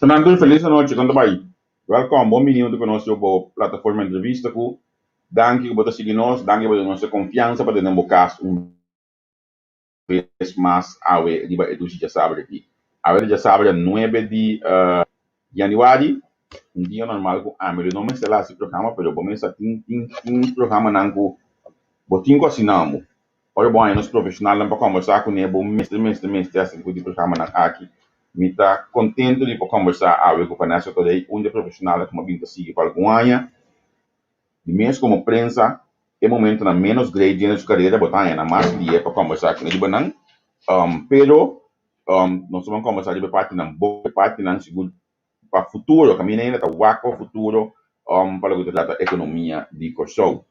Fernando, felis anochi, kon ta bai? Wèlkòm, bon bini huntu ku nos riba bo plataforma Entrevista ku. Danki ku bo ta sigui nos, danki pa duna nos e konfiansa pa tene bo kas un bes mas awe riba e dushi djasabra aki. Awe ta djasabra nuebe di yanüari, un dia normal ku ami lo no mester hasi programa pero bo mester tin tin tin programanan ku bo tin ku asina amo. Ora bo haña nos profeshonalnan pa kòmbersá kuné, bo mester, mester, mester hasi ku di programanan aki. Mi ta kontentu di por kòmbersá awe ku Vanessa Torrey, un di e profeshonalnan ku mi a bin ta sigui pa algun aña. Di mes komo prensa, e momentonan ménos grei djene su karera bo ta haña nan mas lie pa kòmbersá kuné riba nan. Pero nos ta ban kòmbersá riba e partinan bon, e partinan sigur pa futuro, kaminda hende ta wak pa futuro pa loke ta trata ekonomia di Kòrsou.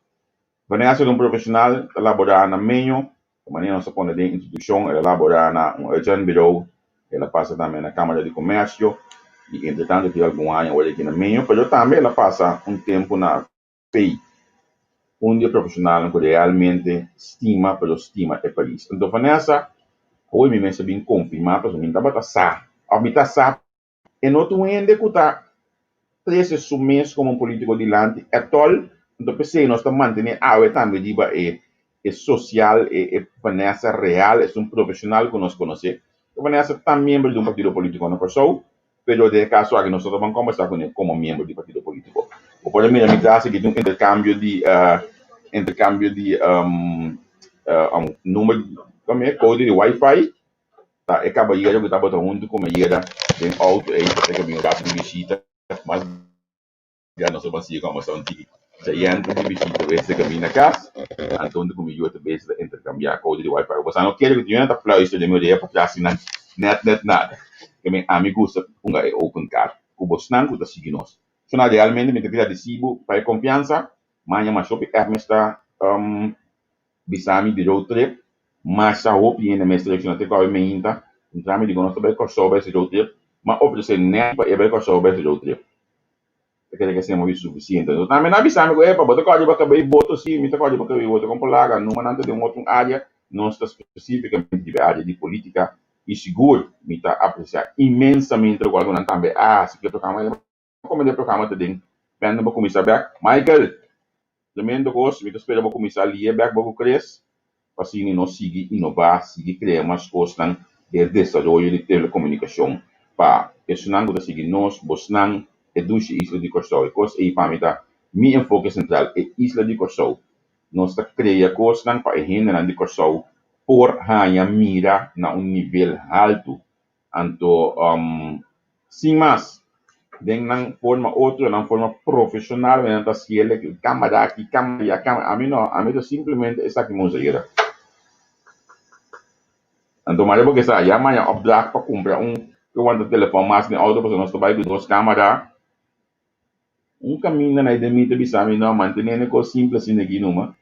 Vanessa ta un profesional ta laborá na meño, ta manera nos a pone den introdukshon, el a laborá na un uitzendbureau, el a pasa tambe na Kámara di Komersio i entre tanto tin algun aña awor aki na meño, pero tambe el a pasa un tempu na pei, un di e profesionalnan ku realmente stima pero stima e pais. Anto Vanessa, awor mi mester bin konfirmá pasobra mi tabata sa òf mi ta sa. E no ta un hende ku ta trese su mes komo un polítiko dilanti ètòl, anto p'esei nos ta mantené awe tambe riba e e sosial, e e Vanessa real, esun profeshonal ku nos konosé. Vanessa ta miembro di un partido polítiko na Kòrsou, pero den e kaso aki nos no ta ban kòmbersá kuné komo miembro di partido polítiko. Bo por a mira mi tras aki tin un interkambio di interkambio di number, kódigo di wifi. Ta e kabayero ku tabata huntu ku mi a yega den outo ei ta seka mi un ratu di bishita mas bia nos a ban sigui kòmbersá un tiki. Djayen di bishita ku e seka mi na kas, anto huntu ku mi yu a ta bes ta interkambiá kode di wifi. Bo sa no kere ku tin yu nan ta fluister den mi orea pa tras di nan nèt nèt nada. Ke mi ami gusta hunga e open card ku bosnan ku ta sigui nos. So na realmente mi ta gradisí bo pa e konfiansa. Maña mas hopi èf mester Bisa mi di road trip, masha hopi hende mester reacciona te cu awe meinta, puntra mi dicon nos ta bay Corsou bay haci road trip, m'a ofrece net pa e bay Corsou bay haci road trip. Ta kere cu esey mobi suficiente. Enton tambe nan a bisa mi cu epa bo ta corda riba cabey boto? Si, mi ta corda riba cabey boto. Con por laga numa nan ta den un otro area, nos ta specificamente riba e area di politica y sigur mi ta aprecia inmensamente locual cu nan tambe a haci cu e programa. Como den programa ta den pende bo cuminsa bek. Michael! Tremendo cos, mi ta spera bo cuminsa lie bek bo cu Chris pa asina nos sigui innova, sigui crea mas cosnan den desaroyo di telecomunicacion pa esunnan cu ta sigui nos, bosnan, e dushi isla di Corsou. E cos ey pa mi ta mi enfoke central, e isla di Corsou. Nos ta crea cosnan pa e hendenan di Corsou por haña mira na un nivel halto. Anto sin mas, den nan forma otro, nan forma profesional, nan ta haciele cu camara aki, camara allá, camara, ami no, ami ta simplemente esaki mi usa yera. Anto mari bo kesa ya maña opdracht pa cumpra un ke wanta telefon mas den auto pasobra nos ta bay cu dos camara. Un caminda na e den mi ta bisa mi no, mantene e cos simple asina aki numa,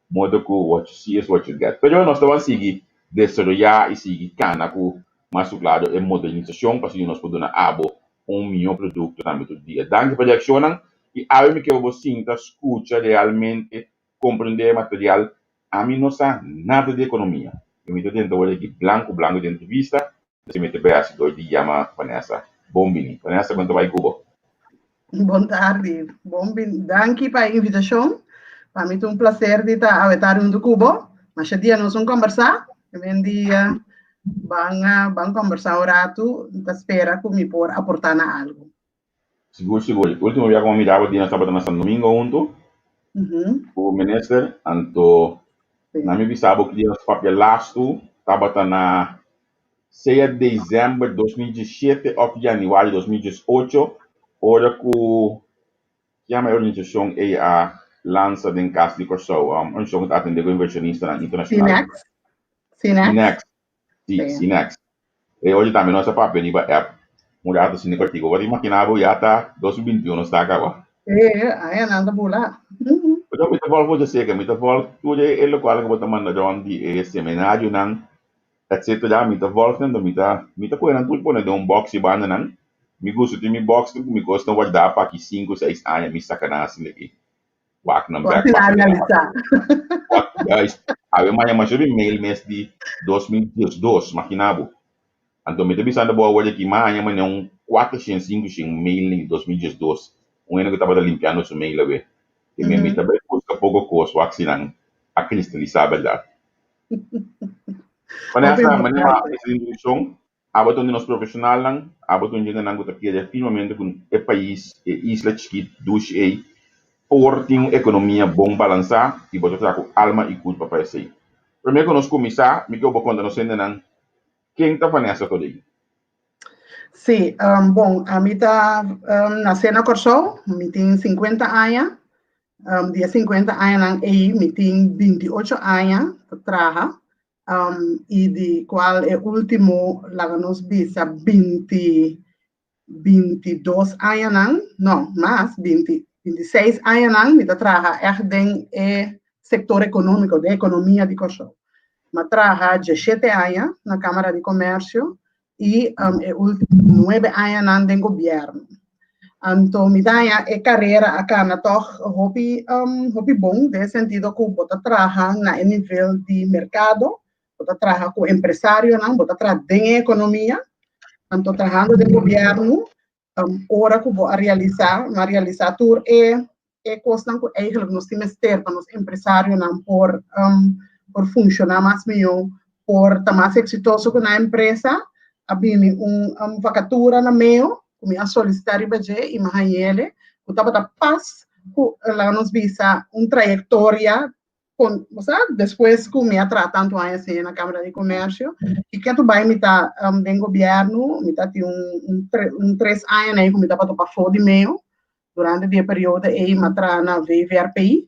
modo cu what you see is what you get. Pero nos ta ban sigui desaroya y sigui cana cu mas cu claro e modernisacion pa asina nos por duna abo un miho producto tambe tur dia. Danki pa reaccionnan y awe mi kier bo sinta scucha realmente comprende e material. Ami no sa nada di economia y mi ta tenta word aki blanco blanco den entrevista. Esei mi ta bay hasi dor di yama Vanessa. Bon bini. Vanessa, kon ta bay ku bo? Bon tardi. Bon bini. Danki pa e invitashon. Pa mi ta un plaser di ta awe tardi huntu ku bo. Masha dia nos un kombersá. E men dia ban ban kombersá un ratu. Mi ta spera ku mi por aportá na algu. Sigur sigur. Ultimo bia ku mi mira bo Dina tabata na San Domingo huntu ku minister anto na mi bisa bo ki dia nos papia lastu tabata na sea december 2017 of januari 2018 ora ku yama e organisashon ei a lansa den Kas di Kòrsou, un organisashon ku ta atendé ku invershonistanan internashonal. Sinex. Sinex. Sinex. Sí, Sinex. E oye tambe nos a papia riba app un rato asina kòrtiku. Bo ta imaginá bo ya ta 2021 sta kaba. Sí, aña nan ta bula. Pero mi ta vòlg bo dje mi ta vòlg tur e lokual ku bo ta manda rònt di e seminarionan etcetera. Mi ta vòlg nan, mi ta mi ta kohe nan tur pone den un bòks i banda nan. Mi gusta tin mi bòks ku mi kosnan wardá pa aki sinku seis aña mi saka nan asina aki. Wak nan bek. Finalisa. Juist. Awe maña masha bin mail mes di 2012, magina bo. Anto mi ta bisando bo awor aki maña mane un 405 mail na 2012. Un hende ku tabata limpiando su mail awe. I mi ta bai buska poko kos wak si nan a kristalisá bèrdat. Hopi Vanessa, manera importante. e introdukshon, abo ta un di nos profeshonalnan, abo ta un hendenan ku ta kere firmemente ku e pais, e isla chikit dushi ei, por tin un ekonomia bon balansá i bo ta traha ku alma i kurpa pa esei. Promé ku nos kuminsá, mi ke bo konta nos hendenan ken ta Vanessa Todei. Sí, bon, ami ta nasé na Kòrsou, mi tin 50 aña. Di e 50 añanan ei, mi tin 28 aña ta traha. I di kual e último, laga nos bisa, 20, 22 añanan, no, mas, 20, 26 añanan, mi ta traha ègt den e sektor ekonómiko, den ekonomia di Kòrsou. Mi a traha 17 aña na Kámara di Komèrsio i e último 9 añanan den gobièrnu. Anto mi ta haña e karera a kana tòg hopi hopi bon den e sentido ku bo ta traha na e nivel di merkado, bo ta traha ku empresarionan, bo ta traha den e ekonomia. Anto trahando den gobièrnu, ora ku bo a realisá, mi a realisá tur e e kosnan ku eigenlijk nos tin mester pa nos empresarionan por por funshoná mas mihó, por ta mas eksitoso ku nan empresa, a bini un vakatura na meo ku mi a solisitá riba dje i mi a hañ'ele ku tabata pas ku laga nos bisa un trayektoria kon, bo sa, despues ku mi a traha tantu aña asina na Kámara di Komersio, i ketu bai mi ta den gobièrnu, mi ta tin un un tres aña na ei ku mi tabata pafó di meo. Durante di e periodo ei mi a traha na VVRP,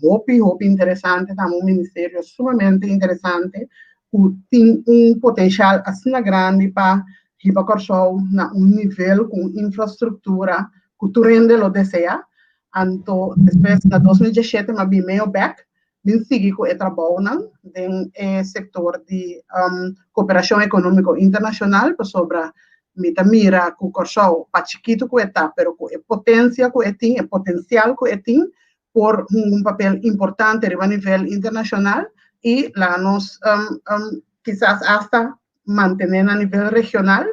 hopi hopi interesante, tambe un ministerio sumamente interesante ku tin un potenshal asina grandi pa hiba Kòrsou na un nivel ku un infrastruktura ku tur hende lo deseá. Anto despues na 2017 mi a bin meo bèk bin sigui ku e trabounan den e sektor di koperashon ekonómiko internashonal pasobra mi ta mira ku Kòrsou pa chikitu ku e ta pero ku e potensia ku e tin, e potensial ku e tin por hunga un papel importante riba nivel internashonal i laga nos kisas asta mantené na nivel regional,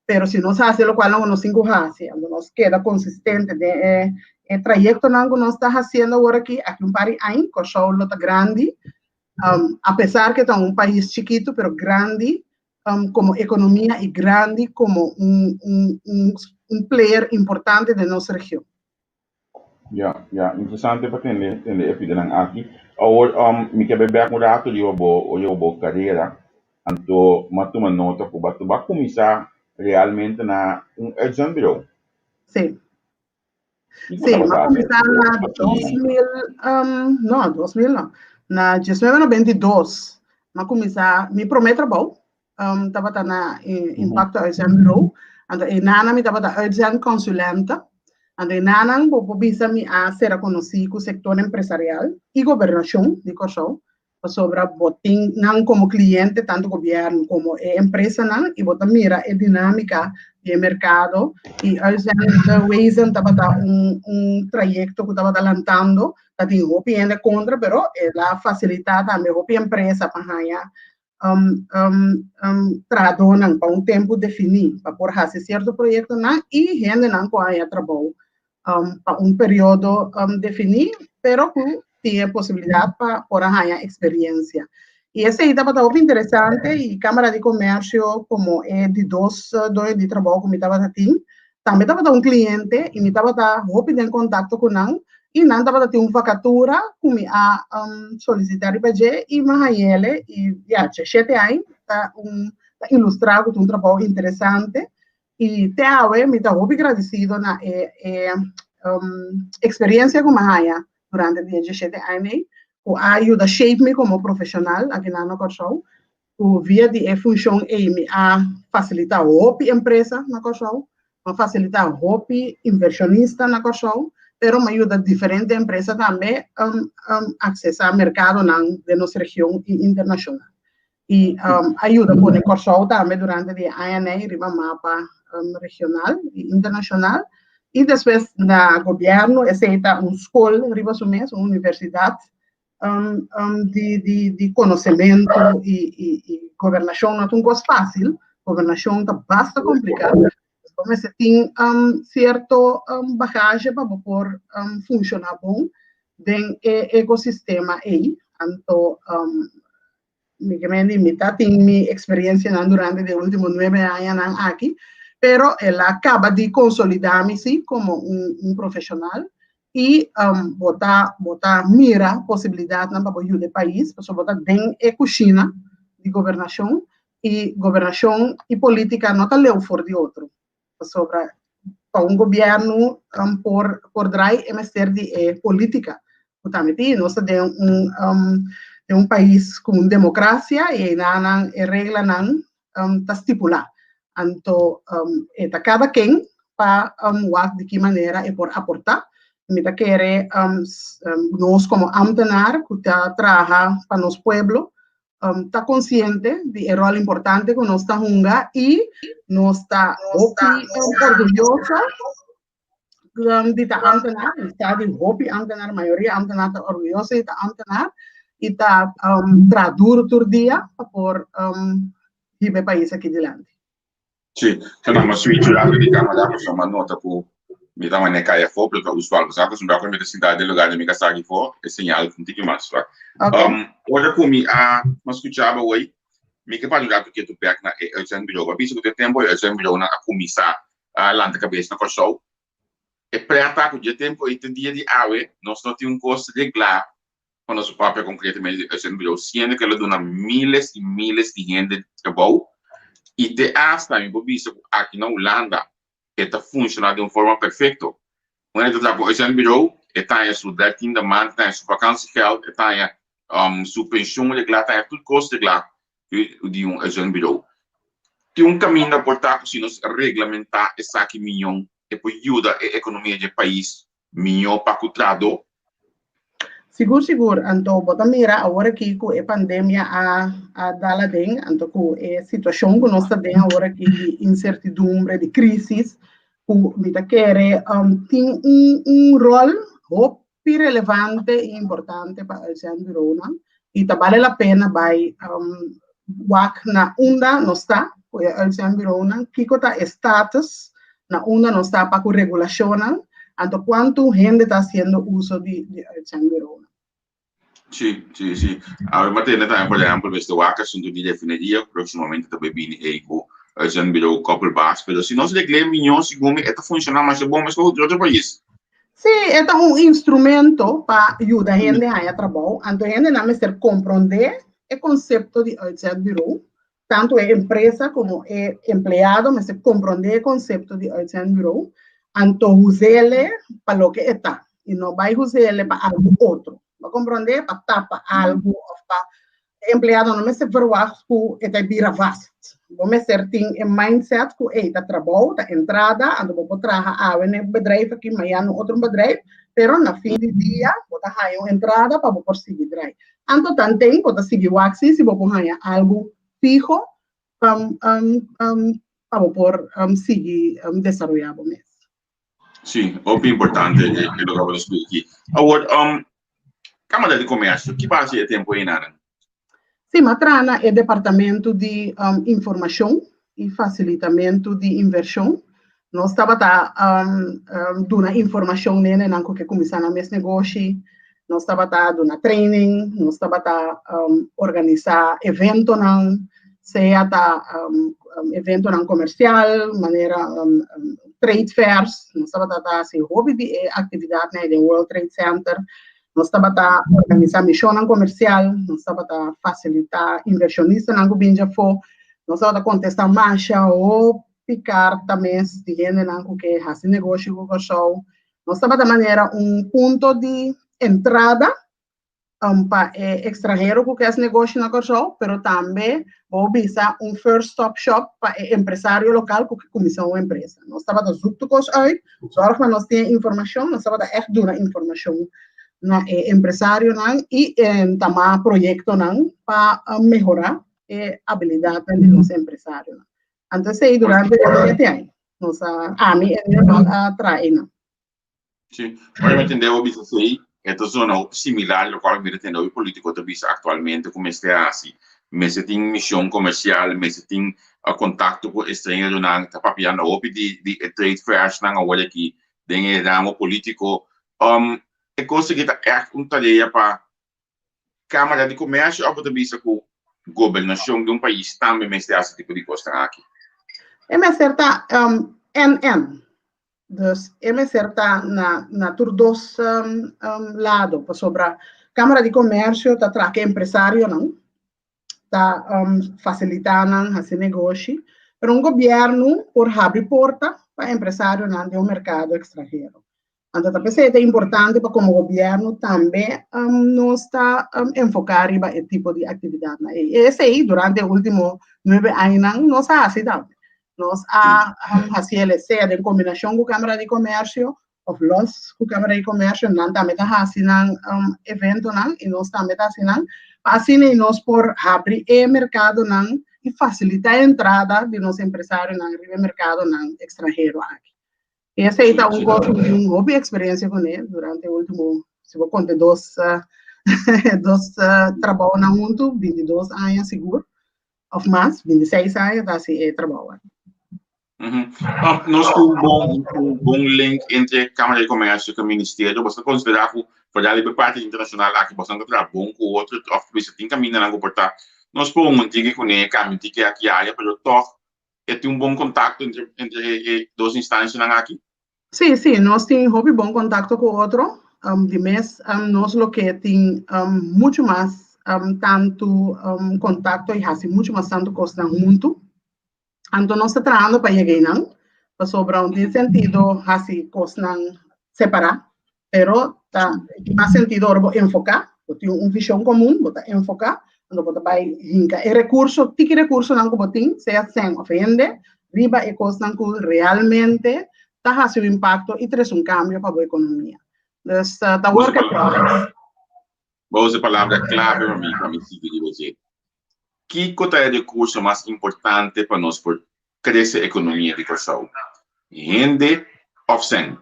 pero si nos hasi lokual nan ku nos tin ku hasi, anto nos keda konsistente den e e trayektonan ku nos ta hasiendo awor aki, aki un par di aña Kòrsou lo ta grandi, apesar ke ta un pais chikitu, pero grandi komo ekonomia i grandi komo un un un player importante den nos region. Ya, ya, interesante pa tende, tende e pidanan aki. Awor, mi ke bai bek un rato riba bo, riba bo karera. Anto, m'a tuma nota ku bo a kuminsá realmente na un uitzendbureau. Sí. Kiko Sí, m'a tabata kuminsá na 2000, no, 2000 no, na 1992 m'a kuminsá mi promé trabou. Tabata na Impacto Uitzendbureau. Anto einan mi tabata uitzendconsulente. Anto einan bo por bisa mi a sera konosí ku sektor empresarial i gobernashon di Kòrsou, pasobra bo tin nan komo kliente, tantu gobièrnu komo e empresanan, i bo ta mira e dinámika di e merkado. I uitzendwezen tabata un trayekto ku tabata lantando, tatin hopi hende kontra, pero el a fasilitá tambe hopi empresa pa haña trahadónan pa un tempu definí pa por hasi sierto proyektonan i hendenan ku a haña trabou pa un periodo definí, pero ku tin e posibilidat pa por a haña eksperensia. I esei tabata hopi interesante i Kámara di Komèrsio komo e di dos doño di trabou ku mi tabata tin, tambe tabata un kliente i mi tabata hopi den kontakto ku nan i nan tabata tin un vakatura ku mi a solisitá riba dje i mi a hañ'ele i ya dje shete aña ta un ta ilustrá ku ta un trabou interesante i te awe mi ta hopi gradisido na e e eksperensia ku mi a haña durante di e dje shete aña ei ku a yuda shape mi komo profeshonal akinan na Kòrsou. Ku via di e funshon ei mi a fasilitá hopi empresa na Kòrsou, mi a fasilitá hopi invershonista na Kòrsou, pero mi a yuda diferente empresa tambe aksesá merkadonan den nos region i internashonal. I a yuda pone Kòrsou tambe durante di e añanan ei riba mapa regional i internashonal. I despues na gobièrnu esei ta un skol riba su mes, un universidat di konosementu i gobernashon no ta un kos fásil, gobernashon ta basta kompliká. Bo mester tin um, sierto um, bagage pa bo por um, funshoná bon den e ekosistema ei. Anto um, mi ke men di mi ta tin mi eksperensianan durante di e último nuebe añanan aki, pero el a kaba di konsolidá mi sí komo un, un profeshonal i um, bo ta, bo ta mira posibilidatnan pa bo yuda e pais, pasobra bo ta den e kushina di gobernashon i gobernashon i polítika no ta leu for di otro, pasobra pa un gobièrnu um, por, por drai e mester di e polítika ku tambe tin. Nos ta den un, um, den un pais ku un demokrasia i einanan e reglanan um, ta stipulá. Anto um, e ta kada ken pa um, wak di ki manera e por aportá. Mi ta kere um, nos komo ámtenar ku ta traha pa nos pueblo um, ta konsiente di e ròl importante ku nos ta hunga i nos ta hopi orguyoso um, di ta ámtenar, mi sa di hopi ámtenar, mayoria ámtenar ta orguyoso di ta ámtenar i ta um, traha duro tur dia pa por um, hiba e pais aki dilanti. Sí, so nan a switch rato di camera pasobra mi a nota cu mi ta mane cay afo, pero ta usual. Bo sa acostumbrá cu mi ta sinta den lugar di mi casa aki afo, e señal ta un tiki mas swak. Okay. Ora cu mi a scucha bo awey, mi ke para un rato ketu bek na e uitzendbureau. Bo a bisa cu te tempo e uitzendbureaunan a cuminsa a lanta cabes na Corsou. E pret ta cu dje tempo ey te dia di awe nos no tin un cos reglá pa nos papia konkretamente di uitzendbureau, siendo ku el a duna miles i miles di hende trabou i te asta mi por bisa ku aki na Hulanda e ta funshoná den un forma perfekto. Un hende ta traha pa un uitzendbureau, e ta haña su dertiende maand, e ta haña su vakansiegeld, e ta haña su penshun reglá, e ta haña tur kos reglá di un uitzendbureau. Tin un kaminda por ta ku si nos reglamentá esaki mion e por yuda e ekonomia di e pais mihó pa ku trahadó? Sigur sigur, anto bo ta mira awor aki ku e pandemia a a dal aden, anto ku e situashon ku nos ta den awor aki di insertidumbre, di krisis, ku mi ta kere tin un un ròl hopi relevante i importante pa uitzendbureaunan i ta bale la pena bai wak na unda nos ta ku e uitzendbureaunan, kiko ta e status na unda nos ta pa ku regulashonnan, anto kuantu hende ta hasiendo uso di di uitzendbureaunan. Sí, sí, sí. Awe mi a tende tambe, por ehempel, mester wak asuntu di refineria, ku próksimamente ta bai bini ei ku uitzendbureau koppelbaas, pero si nos regl'é miñó, segun mi, e ta funshoná masha bon meskos ku otro pais. Sí, e ta un instrumento pa yuda hende haña trabou, anto hendenan mester komprondé e konsepto di uitzendbureau, tantu e empresa komo e empleado mester komprondé e konsepto di uitzendbureau, anto huz'ele pa loke e ta, i no bai huz'ele pa algu otro. Bo a komprondé? Pa tapa algu òf pa E empleado no mester verwagt ku e ta bira vast. Bo mester tin e mindset ku ey ta trabou, ta entrada, anto bo por traha awe na e bedrijf aki, mañana na otro bedrijf, pero na fin di dia bo ta haña un entrada pa bo por sigui drai. Anto tanten bo ta sigui wak si si bo por haña algu fiho pa bo por sigui desaroyá bo mes. Sí, hopi importante e e loke bo ta splika aki. Awor, um, Kámara di Komersio, ki base e tempu einanan? Sí, m'a traha na e departamento di um, informashon i fasilitamentu di invershon. Nos tabata um, um, duna informashon na hendenan ku ke kuminsá nan mes negoshi, nos tabata duna training, nos tabata um, organisá eventonan, sea ta um, um, eventonan komersial, manera um, um, trade fairs, nos tabata ta hasi hopi di e aktividatnan den World Trade Center, nos tabata organisá mishonnan komersial, nos tabata fasilitá invershonistanan ku bin djafó, nos tabata kontestá masha hopi karta mes di hendenan ku ke hasi negoshi ku Kòrsou. Nos tabata manera un punto di entrada um, pa e ekstranhero ku ke hasi negoshi na Kòrsou, pero tambe bo bisa un first stop shop pa e empresario lokal ku ke kuminsá un empresa. Nos tabata zoek tur kos uit, zorg pa nos tin e informashon, nos tabata ègt duna informashon na e empresarionan i entamá proyektonan pa mehorá e abilidatnan di nos empresarionan. Anto esei durante siete aña nos a, ami en ieder geval a traha einan. Sí, ora mi tende bo bisa esei, e ta zona hopi similar lokual mi ta tende hopi politiko ta bisa aktualmente ku mester hasi. Mester tin mishon komersial, mester tin kontakto ku estranheronan, ta papiando hopi di di e trade fairsnan awor aki den e ramo polítiko. E kos aki ta ègt un tarea pa Kámara di Komersio òf bo ta bisa ku gobernashon di un pais tambe mester hasi tipo di kosnan aki? E mester ta en-en. Dus e mester ta na na tur dos lado pasobra Kámara di Komersio ta traha ku empresarionan, ta fasilitá nan hasi negoshi, pero un gobièrnu por habri porta pa empresarionan den un merkado ekstranhero. Anto ta p'esei ta importante pa komo gobièrnu tambe nos ta enfoká riba e tipo di aktividatnan ei. I esei durante e último nuebe añanan nos a hasi tambe. Nos a hasi el sea den kombinashon ku Kámara di Komèrsio òf lòs ku Kámara di Komèrsio, nan tambe ta hasi nan eventonan i nos tambe ta hasi nan, pa asina ei nos por habri e merkadonan i fasilitá e entrada di nos empresarionan riba e merkadonan ekstranhero aki. I esei ta un kos ku mi tin un hopi eksperensia kuné durante e último, si bo konta dos dos trabounan huntu, 22 aña sigur, òf mas, 26 aña ta hasi e trabou aki. Nos tin un bon un bon link entre Kámara di Komèrsio ku Ministerio. Boso ta konsiderá ku foral riba e parti internashonal aki boso ta traha bon ku otro òf bisa tin kamindanan ku por ta nos por un tiki kuné, kambia un tiki aki aya, pero tòg e tin un bon kontakto entre entre e e dos instansianan aki? Sí, sí, nos tin hopi bon kontakto ku otro. Di mes nos lo ke tin muchu mas tantu kontakto i hasi muchu mas tantu kosnan huntu. Anto nos ta trahando pa yega einan, pasobra no tin sentido hasi kosnan separá, pero ta mas sentido ora bo enfoká, bo tin un vishon komun, bo ta enfoká, anto bo ta bai hinka e rekurso, tiki rekursonan ku bo tin, sea sèn òf hende, riba e kosnan ku realmente ta hasi un impakto i trese un kambio pa bo ekonomia. Dus ta work in progress. Bo usa e palabra klave pa mi, pa mi sigui riba dje. Kiko ta e rekurso mas importante pa nos por krese ekonomia di Kòrsou? Hende òf sèn?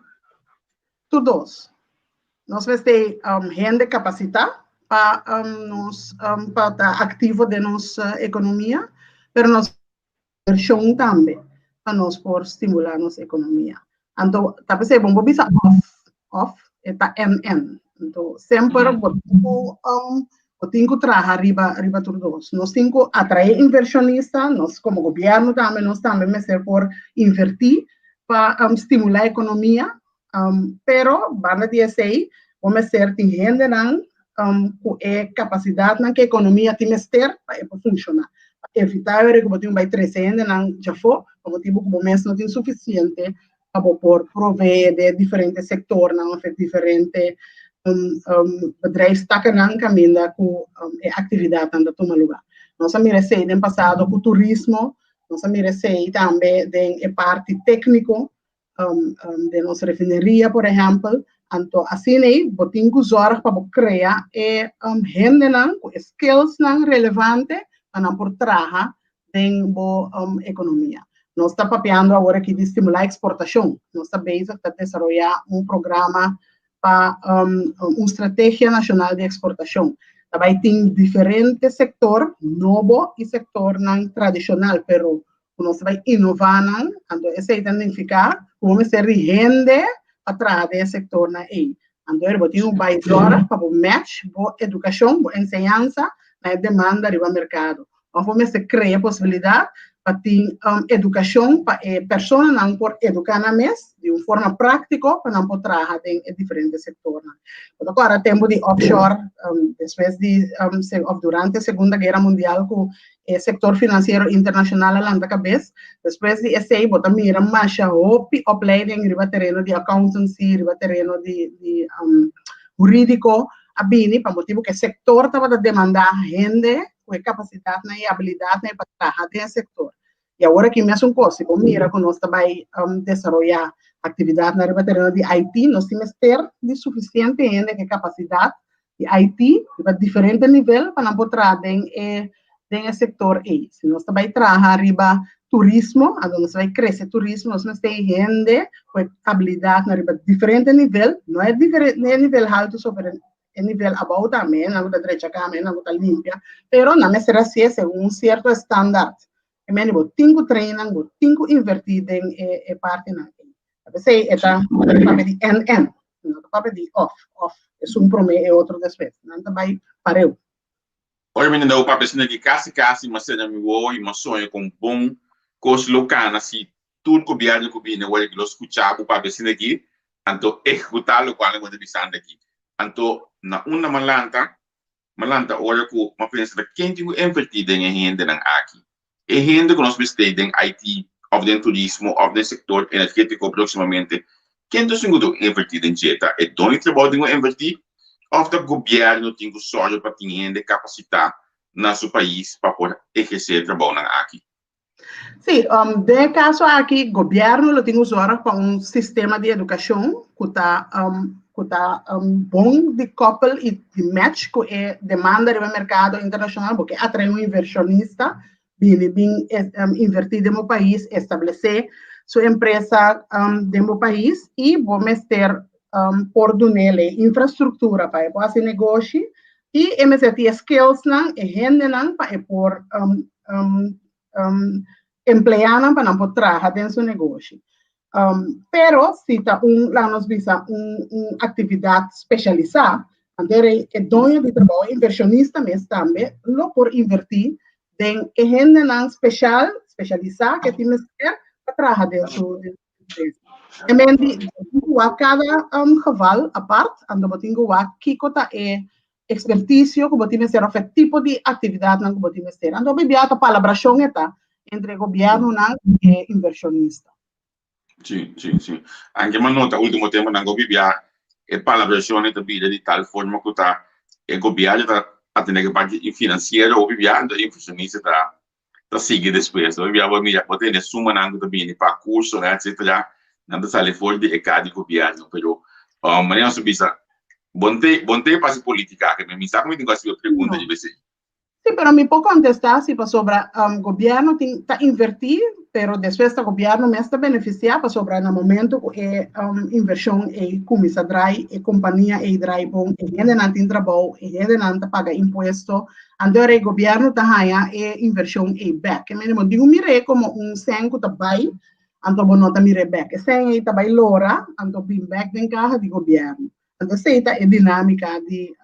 Tur dos. Nos mester hende kapasitá pa nos pa ta aktivo den nos ekonomia, pero nos invershon tambe pa nos por stimulá nos ekonomia. Anto ta p'esei bon bo bisa òf, òf e ta en en. Anto semper bo tin ku bo tin ku traha riba riba tur dos. Nos tin ku atraé invershonista, nos komo gobièrnu tambe nos tambe mester por invertí pa stimulá ekonomia, pero banda di esei bo mester tin hendenan ku e kapasidatnan ku ekonomia tin mester pa e por funshoná. Pa evitá ora ku bo tin ku bai trese hendenan djafó pa motibu ku bo mes no tin sufisiente pa bo por proveé den e diferente sektornan òf e diferente bedrijfstakkennan kaminda ku e aktividatnan ta tuma lugá. Nos a mira esei den pasado ku turismo, nos a mira esei tambe den e parti tékniko, den nos refineria por ehèmpel. Anto asina ei bo tin ku zòrg pa bo krea e hendenan ku e skillsnan relevante pa nan por traha den bo ekonomia. Nos ta papiando awor aki di stimulá eksportashon. Nos ta bezig ta desaroyá un programa pa un strategia nashonal di eksportashon. Ta bai tin diferente sektor nobo i sektornan tradishonal, pero ku nos ta bai inová nan, anto esei ta nifiká ku bo mester di hende pa traha den e sektornan ei. Anto bo tin ku bai zòrg pa bo match bo edukashon, bo enseñansa na e demanda riba merkado. Òf bo mester krea posibilidat pa tin edukashon pa e personanan por eduká nan mes di un forma práktiko pa nan por traha den e diferente sektornan. Bo ta kòrda tempu di offshore despues di òf durante Segunda Guera Mundial ku e sektor finansiero internashonal a lanta kabes. Despues di esei bo ta mira masha hopi opleiding riba tereno di accountancy, riba tereno di di hurídiko a bini pa motibu ku e sektor tabata demandá hende ku e kapasidatnan i abilidatnan pa traha den e sektor. I awor aki mesun kos, si bo mira ku nos ta bai desaroyá aktividatnan riba tereno di IT, nos tin mester di sufisiente hende ku e kapasidat di IT riba diferente nivel pa nan por traha den e den e sektor ei. Si nos ta bai traha riba turismo, anto nos ta bai krese turismo, nos mester hende ku e abilidatnan riba diferente nivel, no e nivel haltu so, pero e nivel abou tambe, nan ku ta drecha kama, nan ku ta limpia, pero nan mester hasié segun un sierto standard. E mende bo tin ku train nan, bo tin ku invertí den e e partinan ei. P'esei e ta papia di en-en, no ta papia di òf, òf esun promé e otro despues. Nan ta bai pareu. Ora mi tende bo papia asina ki kasi kasi mi a sera mi wowo i mi a soña kon bon kos lo kana si tur gobièrnu ku bini awor aki lo skucha bo papia asina aki, anto ehekutá lokual nan ku ta bisando aki. Anto na unda mi a lanta? Mi a lanta ora ku mi a pensa ta ken tin ku invertí den e hendenan aki? E hende ku nos mester den IT òf den turismo òf den sektor energétiko próksimamente, ken ta esun ku ta invertí den dje? Ta e doño di trabou tin ku invertí òf ta gobièrnu tin ku sòru pa tin hende kapasitá na su pais pa por ehersé e trabounan aki? Sí, den e kaso aki gobièrnu lo tin ku sòru pa un sistema di edukashon ku ta ku ta bon di koppel i di match ku e demanda riba e merkado internashonal, bo ke atraé un invershonista bini bin invertí den bo pais, establesé su empresa den bo pais i bo mester por dun'el e infrastruktura pa e por hasi negoshi i e mester tin e skillsnan, e hendenan pa e por empleanan pa nan por traha den su negoshi. Pero si ta un, laga nos bisa, un un actividad specialisa, anto e e doño di trabou, e inversionista mes tambe lo por inverti den e hendenan special, specialisa ke tin mester pa traha den su empresa. E men di bo tin ku wak kada geval apart, anto bo tin ku wak kiko ta e ekspertisio ku bo tin mester òf e tipo di aktividatnan ku bo tin mester. Anto hopi bia ta palabrashon e ta entre e gobièrnunan i e invershonista. Sí, sí, sí. Anke mi a nota último temponan ku hopi bia e palabrashon ta bira di tal forma ku ta e gobièrnu ta atendé ku e parti finansiero hopi bia, anto e invershonista ta ta sigui despues. Hopi bia bo mira, bo tende sumanan ku ta bini pa kursonan etcetera, nan ta sali for di e ka di gobièrnu. Pero manera nos ta bisa, bo no te, bo no te pa hasi politica aki, mi sa ku mi tin ku hasi bo pregunta riba esei. Sí, pero mi por contesta si pasobra gobierno tin ta inverti, pero despues ta gobierno mes ta beneficia pasobra na momento cu e inversion ey cuminsa draai, e compania ey draai bon, e hendenan tin trabou, e hendenan ta paga impuesto, anto e gobierno ta haya e inversion ey bek. Ke mende bo digo mir'e como un cen cu ta bay, anto bo no ta mir'e bek. E cen ey ta bay lora, anto bin bek den caha di gobierno. Anto esey ta e dinamica di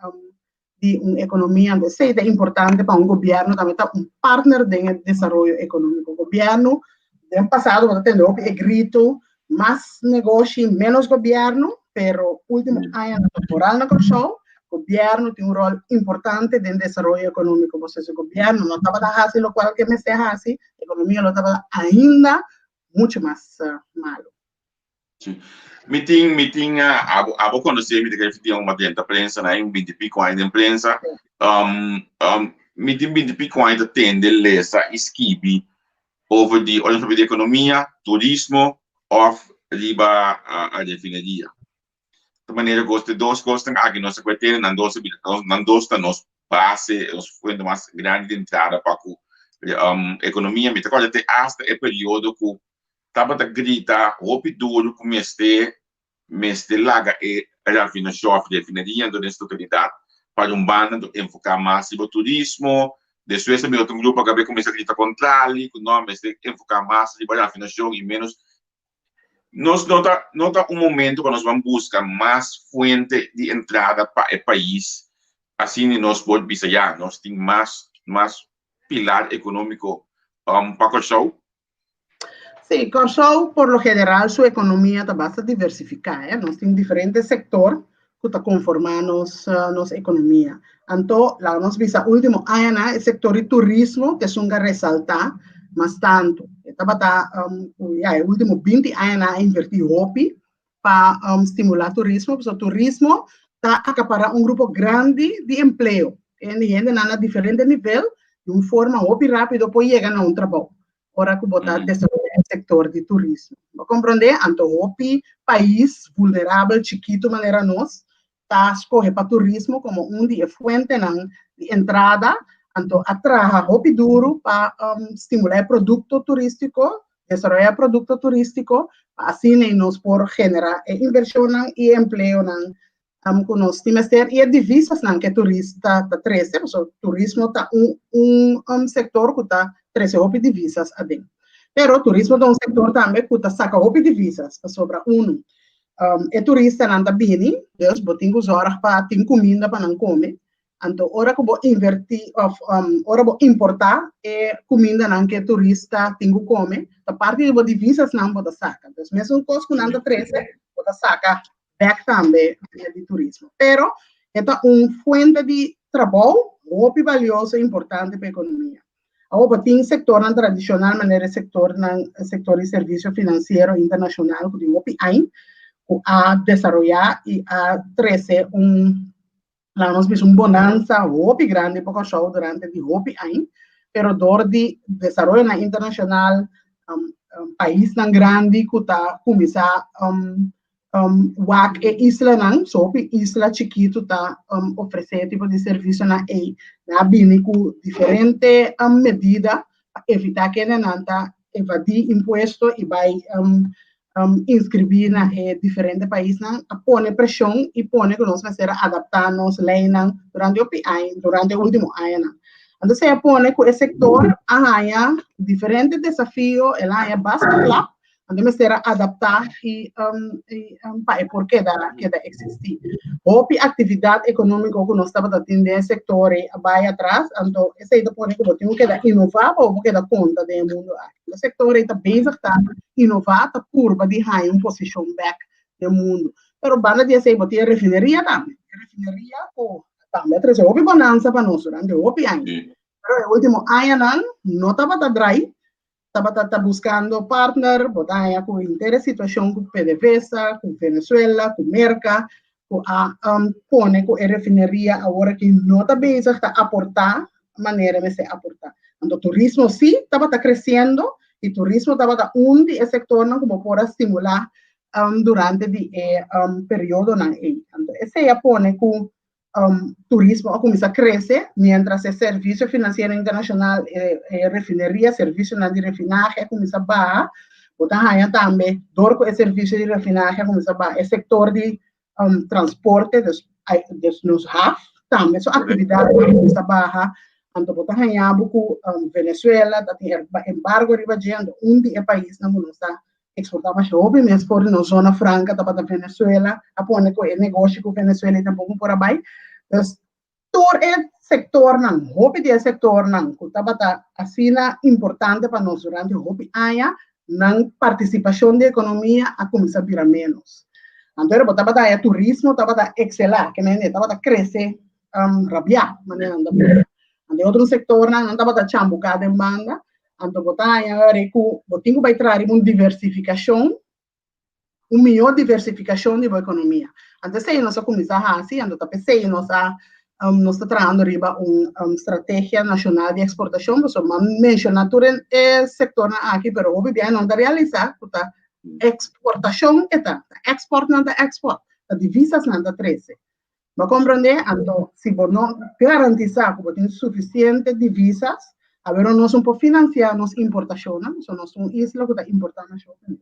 di un ekonomia. Anto esei ta importante pa un gobièrnu tambe ta un partner den e desaroyo ekonómiko. Gobièrnu den pasado bo ta tende hopi e grito mas negoshi, ménos gobièrnu, pero último añanan foral na Kòrsou gobièrnu tin un ròl importante den desaroyo ekonómiko. Pasobra si gobièrnu no tabata hasi lokual ke mester hasi, ekonomia lo tabata ainda muchu mas malu. Sí. Mi tin, mi tin, abo, abo conoce mi, te kere tin un drenta prensa, na un 20 pico aña den prensa. Mi tin 20 pico aña ta tende, lesa y skibi over di, ora di economia, turismo of riba refineria. Ta manera ku e dos kosnan aki nos a kue tene, nan dos a bira, nan dos ta nos base, nos fuente mas grandi di entrada pa ku ekonomia. Mi ta kòrda te asta e periodo ku tabata grita hopi duru ku mester mester laga e rafinashon òf refineria anto den su totalidat para un banda anto enfoká mas riba turismo. Despues a bira otro grupo a kab'é kuminsá grita kontrali ku no mester enfoká mas riba rafinashon i ménos. Nos no ta no ta un momento pa nos ban buska mas fuente di entrada pa e pais asina nos por bisa ya nos tin mas mas pilar ekonómiko pa Kòrsou. Sí, Kòrsou por lo general su ekonomia ta basta diversifiká, eh. Nos tin diferente sektor ku ta konformá nos nos ekonomia. Anto, laga nos bisa último añanan e sektor di turismo ta esun ku a resaltá mas tantu. E tabata ya e último binti añanan a invertí hopi pa stimulá turismo, pasobra turismo ta akapará un grupo grandi di empleo. E hendenan na diferente nivel di un forma hopi rápido por yega na un trabou. ora ku bo ta desaroyá e sektor di turismo. Bo komprondé? Anto hopi pais vulnerabel chikitu manera nos ta skohe pa turismo komo un di e fuentenan di entrada, anto a traha hopi duru pa stimulá e produkto turístiko, desaroyá e produkto turístiko, pa asina nos por generá e invershonnan i e empleonan. Ku nos tin mester i e divisasnan ku e turista ta trese, pasobra turismo ta un sektor ku ta trese hopi divisas aden. Pero turismo ta un sektor tambe ku ta saka hopi divisas, pasobra unu, e turistanan ta bini, dus bo tin ku zòrg pa tin kuminda pa nan kome. Anto ora ku bo invertí òf ora bo importá e kumindanan ku e turista tin ku kome, ta parti di bo divisasnan bo ta saka. Dus mesun kos ku nan ta trese, bo ta saka bek tambe via di turismo. Pero e ta un fuente di trabou hopi balioso i importante pa ekonomia. Awor bo tin sektornan tradishonal manera e sektornan sektor di servisio finansiero internashonal ku tin hopi aña ku a desaroyá i a trese un laga nos bisa un bonansa hopi grandi pa Kòrsou durante di hopi aña, pero dor di desaroyonan internashonal, paisnan grandi ku ta kuminsá wak e islanan, so hopi isla chikitu ta ofresé e tipo di servisionan ei, nan a bini ku diferente medida pa evitá kendenan ta evadí impuesto i bai inskribí na e diferente paisnan, a pone preshon i pone ku nos mester a adaptá nos leinan durante hopi aña, durante e último añanan. Anto esei a pone ku e sektor a haña diferente desafio, el a haña basta klap, anto mester a adaptá i pa e por keda keda eksistí. Hopi aktividat ekonómiko ku nos tabata tin den e sektor ei a bai atras, anto esei ta pone ku bo tin ku keda inová pa bo por keda konta den e mundu aki. E sektor ei ta bezig ta inová, ta purba di haña un posishon bèk den mundu. Pero banda di esei bo tin e refineria tambe. E refineria ku tambe a trese hopi bonansa pa nos durante hopi aña. Pero e último añanan no tabata drai, tabata ta buskando partner, bo ta haña ku henter e situashon ku PDVSA, ku Venezuela, ku Merka, ku a pone ku e refineria awor aki no ta bezig ta aportá manera e mester aportá. Anto turismo sí tabata kresiendo i turismo tabata un di e sektornan ku bo por a stimulá durante di e periodonan ei. Anto esei a pone ku turismo a kuminsá krese miéntras e servisio finansiero internashonal, e refineria, servisionan di refinahe a kuminsá baha. Bo ta haña tambe dor ku e servisio di refinahe a kuminsá baha e sektor di transporte, dus dus nos haf tambe su aktividat a kuminsá baha. Anto bo ta haña bo ku Venezuela ta tin embargo riba dje, anto un di e paisnan ku nos ta eksportá masha hopi mes for di nos zona franka tabata Venezuela, a pone ku e negoshi ku Venezuela i tampoko por a bai. Dus tur e sektornan, hopi di e sektornan ku tabata asina importante pa nos durante hopi aña, nan partisipashon di ekonomia a kuminsá bira ménos. Anto ora bo tabata haña turismo tabata ekselá, ke mende tabata krese rabiá, manera nan ta bisa. Anto e otro sektornan nan tabata chambuká den banda, anto bo ta haña wèri ku bo tin ku bai traha riba un diversifikashon, un mihó diversifikashon di bo ekonomia. Anto esei nos a kuminsá hasi, anto ta p'esei nos a nos ta trahando riba un strategia nashonal di eksportashon, pasobra mi a menshoná tur e sektornan aki, pero hopi biaha no ta realisá ku ta eksportashon e ta, ta ekspòrt nan ta ekspòrt, ta divisas nan ta trese. Bo a komprondé? Anto, si bo no garantisá ku bo tin sufisiente divisas, awor nos no por finansiá nos importashonnan, pasobra nos ta un isla ku ta importá masha hopi mes.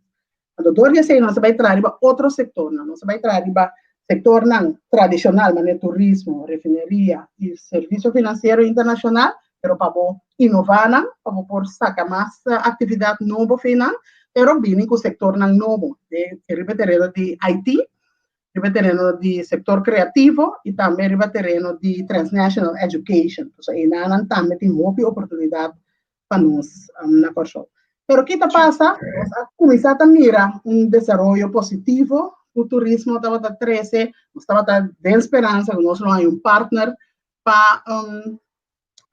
Anto, dor di esei nos a bai traha riba otro sektornan. Nos a bai traha riba sektornan tradishonal, manera turismo, refineria i servisio finansiero internashonal, pero pa bo inová nan, pa bo por saka mas aktividat nobo for nan, pero bini ku sektornan nobo, riba e tereno di IT, riba tereno di sector creativo y tambe riba tereno di transnational education. Pasobra einanan tambe tin hopi oportunidad pa nos na Kòrsou. Pero ki ta pasa? Nos a kuminsá ta mira un desaroyo positivo ku turismo tabata trese, nos tabata den speransa ku nos lo haña un partner pa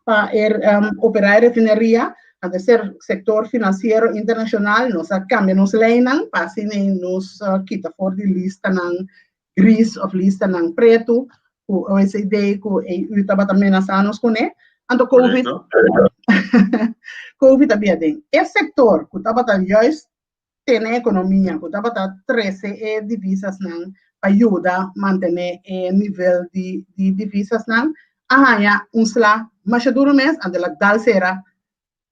pa e operá e refineria, anto e ser sektor finansiero internashonal, nos a kambia nos leinan pa asina nos kita for di listanan gris òf listanan pretu ku OECD ku EU tabata menasá nos kuné. Anto Covid, Covid a bia den. E sektor ku tabata juist tene ekonomia ku tabata trese e divisasnan pa yuda mantené e nivel di di divisasnan a haña un sla masha duru mes anto el a dal sera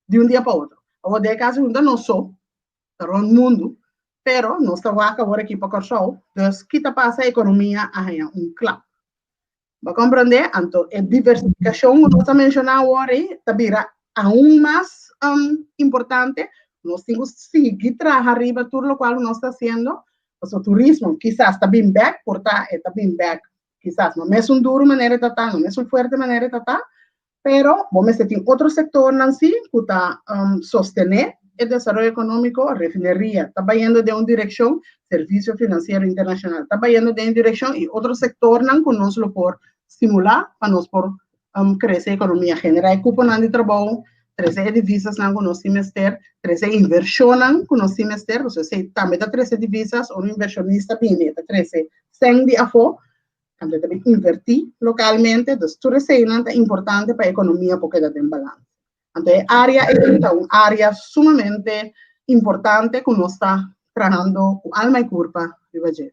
di un dia pa otro. Awor den e kaso hunta nos so ta rònt mundu Pero nos ta wak awor aki pa Kòrsou, dus ki ta pasa ekonomia a haña un klap. Bo a komprondé? Anto e diversifikashon ku nos a menshoná awor ei ta bira aun mas importante. Nos tin ku sigui traha riba tur lokual ku nos ta hasiendo. Pasobra turismo kisas ta bin bèk, por ta e ta bin bèk kisas no mesun duru manera e ta ta, no mesun fuerte manera e ta ta, Pero bo mester tin otro sectornan si cu ta sostene e desaroyo economico, refineria ta bayendo den un direccion, servicio financiero internacional ta bayendo den un direccion y otro sectornan cu nos lo por stimula pa nos por crece economia, genera e cuponan di trabou, trece e divisasnan cu nos tin mester, trece e inversionnan cu nos tin mester, pasobra esey tambe ta trece divisas, ora un inversionista bini e ta trece cen di afo. Anto ta bin invertí lokalmente, dus tur eseinan ta importante pa e ekonomia por keda den balans. Anto e área ei ta un área sumamente importante ku nos ta trahando ku alma i kurpa riba dje.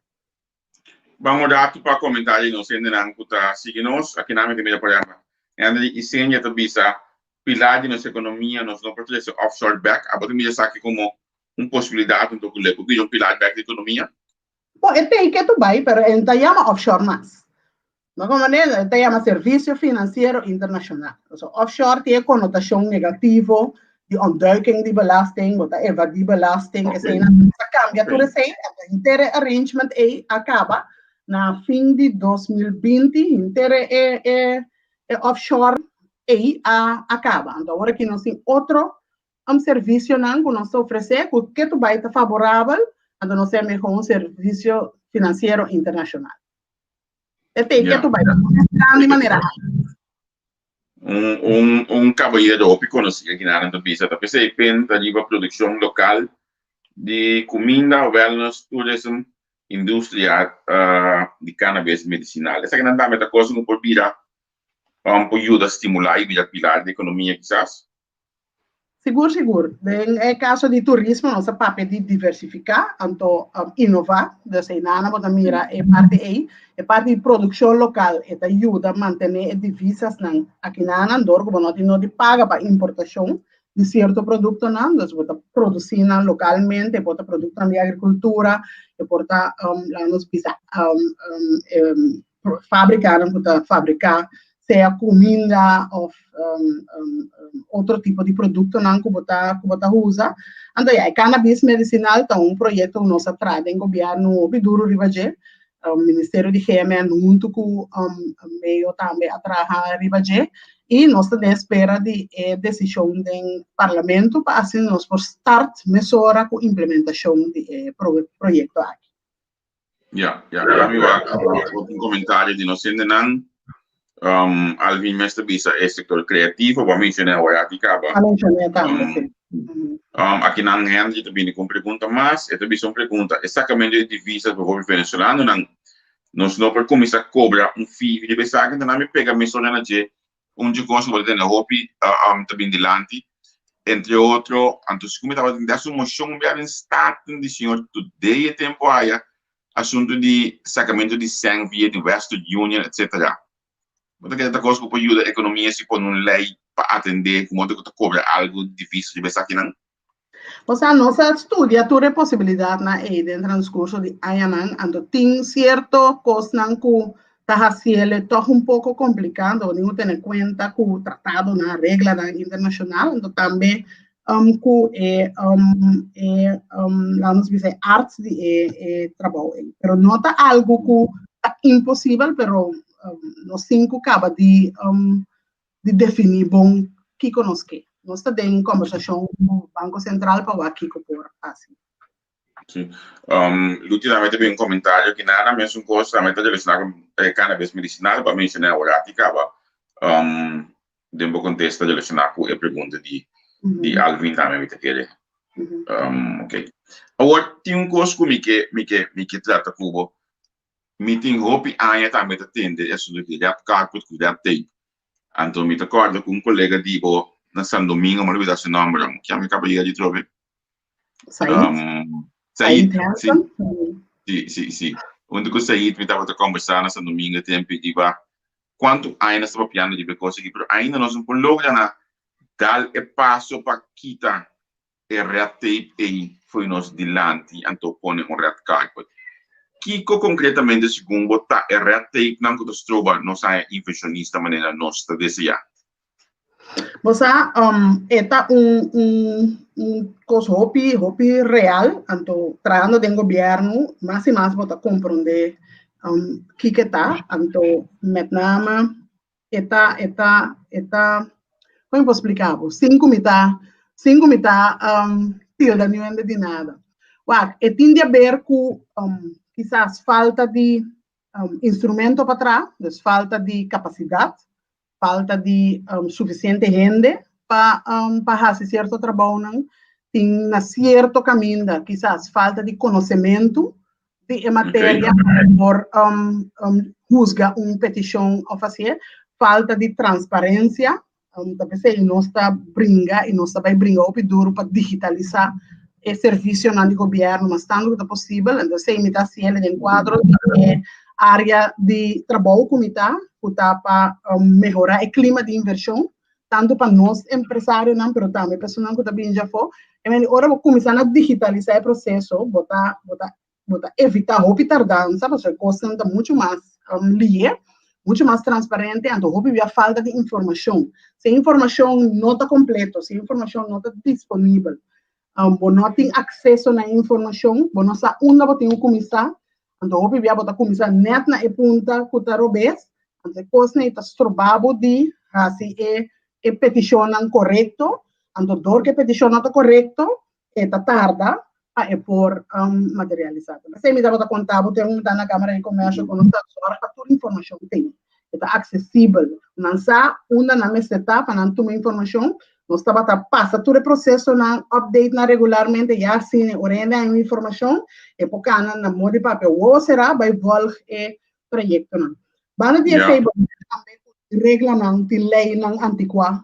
Ban un ratu pa komentá di nos hendenan ku ta sigui nos. Akinan mi ta mira por ehèmpel, Henry Isenia ta bisa, Pilar di nos ekonomia, nos no por trese offshore bèk. Abo ta mira esaki komo un posibilidat anto ku le por bira un pilar bèk di ekonomia? Bon, e tei ke tu bai, pero e no ta yama offshore mas. No como manera, e ta yama servicio financiero internacional. So, offshore tin e connotacion negativo di ontduiking di belasting, bo ta evadi belasting, esei nan ta cambia tur esei. Anto henter e arrangement ei a caba na fin di 2020, henter e, e, e offshore ei a, a caba. Anto awor aki nos tin otro servisionan ku nos ta ofresé ku ke tu bai ta faborabel, anto nos ta mehó un servisio finansiero internashonal. E te ke tu bai ta grandi manera. Un, un, un kabayero hopi konosí aki nan ta bisa ta p'esei pen ta riba produkshon lokal di kuminda, wellness, tourism, industria di cannabis medisinal. Esakinan tambe ta kos ku por bira, por yuda stimulá i bira pilar di ekonomia kisas. Sigur, sigur. Den e kaso di turismo nos a papia di diversifiká, anto inová. Dus einan bo ta mira e parti ei. E parti di produkshon lokal e ta yuda mantené e divisasnan akinanan dor ku bo no tin no di paga pa importashon di sierto produktonan. Dus bo ta produsí nan lokalmente, e por ta produktonan di agrikultura, e por ta laga nos bisa fabrikanan ku ta fabriká sea kuminda òf otro tipo di produktonan ku bo ta ku bo ta usa. Anto ya, e cannabis medisinal ta un proyekto ku nos a traha den gobièrnu hopi duru riba dje. Ministerio di GMN huntu ku meo tambe a traha riba dje i nos ta den espera di e desishon den parlamento pa asina nos por start mesora ku implementashon di e proyekto aki. Ja, ja, ja, mi wak un comentario di nos hendenan. Alvin mes ta bisa e sector creativo, bo a menciona awor aki caba. A menciona tambe, si. Aki nan Henry ta bini cu un pregunta mas. E ta bisa un pregunta, e sacamento di divisas pa hopi venezolanonan, nos no por cuminsa cobra un fee riba esaki? Enton nan mi pega mesora na dje Un dje kos ku bo ta tende hopi ta bin dilanti, entre otro, anto si ku mi tabata tende su moshon bia den Staten di señor Today e tempu aya, asuntu di sakamentu di sèn via di Western Union etcetera. Bo ta kere ta kos ku por yuda ekonomia si pone un lei pa atendé ku modo ku ta kobra algu divisa riba esakinan? Osea, nos a studia tur e posibilidatnan ei den transkurso di añanan, anto tin sierto kosnan ku ta hasiel e tòg un poko kompliká, anto bo tin ku tene kuenta ku tratadonan, reglanan internashonal, anto tambe ku e e laga nos bisa e art di e e trabou ei. Pero no ta algu ku ta imposibel, pero nos tin ku kaba di di definí bon kiko nos ke. Nos ta den kòmbersashon ku Banko Sentral pa wak kiko por hasi. Sí. Luti tambe ta bin un komentario ki nada mesun kos tambe ta relashoná ku e cannabis medisinal bo a menshoná awor aki kaba den bo kontesta relashoná ku e pregunta di di Alvin tambe mi ta kere. Oke. Awor tin un kos ku mi ke mi ke mi ke trata ku bo. Mi tin hopi aña tambe ta tende e asuntu di red carpet ku red tape. Anto mi ta kòrda ku un kolega di bo na San Domingo, mi a lubidá su nòmber, amo kian mi kaba yega di trobe? Said. Said, si. Si, si, si. Huntu ku Said mi tabata kòmbersá na San Domingo e tempu riba kuantu aña nos ta papiando riba e kos aki, pero ainda nos no por logra na dal e paso pa kita e red tape ei. fo'i nos dilanti anto pone un red carpet. Kiko konkretamente segun bo ta e red tape nan ku ta stroba nos haña invershonista manera nos ta deseá? Bo sa, e ta un un un kos hopi hopi real, anto trahando den gobièrnu mas i mas bo ta komprondé kiko e ta, anto met name e ta e ta e ta kon mi por splika bo sin ku mi ta sin ku mi ta tilda niun hende di nada. Wak, e tin di aber ku kisas falta di instrumento pa traha, dus falta di kapasidat, falta di sufisiente hende pa pa hasi sierto trabounan, tin na sierto kaminda kisas falta di konosementu di e materia pa por husga un petishon òf hasié, falta di transparensia, ta p'esei nos ta bringa i nos ta bai bringa hopi duru pa digitalisá e servisionan di gobièrnu mas tantu ku ta posibel, entonces esei mi ta hasiel den kuadro di e área di trabou ku mi ta, ku ta pa mehorá e klima di invershon, tantu pa nos empresarionan pero tambe pa esunnan ku ta bini djafó. I meen ora bo kuminsá na digitalisá e proseso bo ta bo ta bo ta evitá hopi tardansa pasobra e kosnan ta muchu mas lihe, muchu mas transparente anto hopi bia falta di informashon. Si e informashon no ta kompleto, si e informashon no ta disponibel, bo no tin akseso na e informashon, bo no sa unda bo tin ku kuminsá, anto hopi bia bo ta kuminsá nèt na e punta ku ta robes, anto e kosnan ei ta stroba bo di hasi e e petishonnan korekto, anto dor ku e petishon no ta korekto, e ta tarda pa e por materialisá. P'esei mi tabata konta bo te un ta na Kámara di Komèrsio ku nos ta sòrg pa tur informashon tin, e ta aksesibel. Nan sa unda nan mester ta pa nan tuma informashon. Nos tabata pasa tur e prosesonan, update nan regularmente, ya asina ora hende haña un informashon e por kana na modo di papia wowo será bai vòlg e trayektonan. Banda di esei bo mira tambe ku reglanan tin leinan antikuá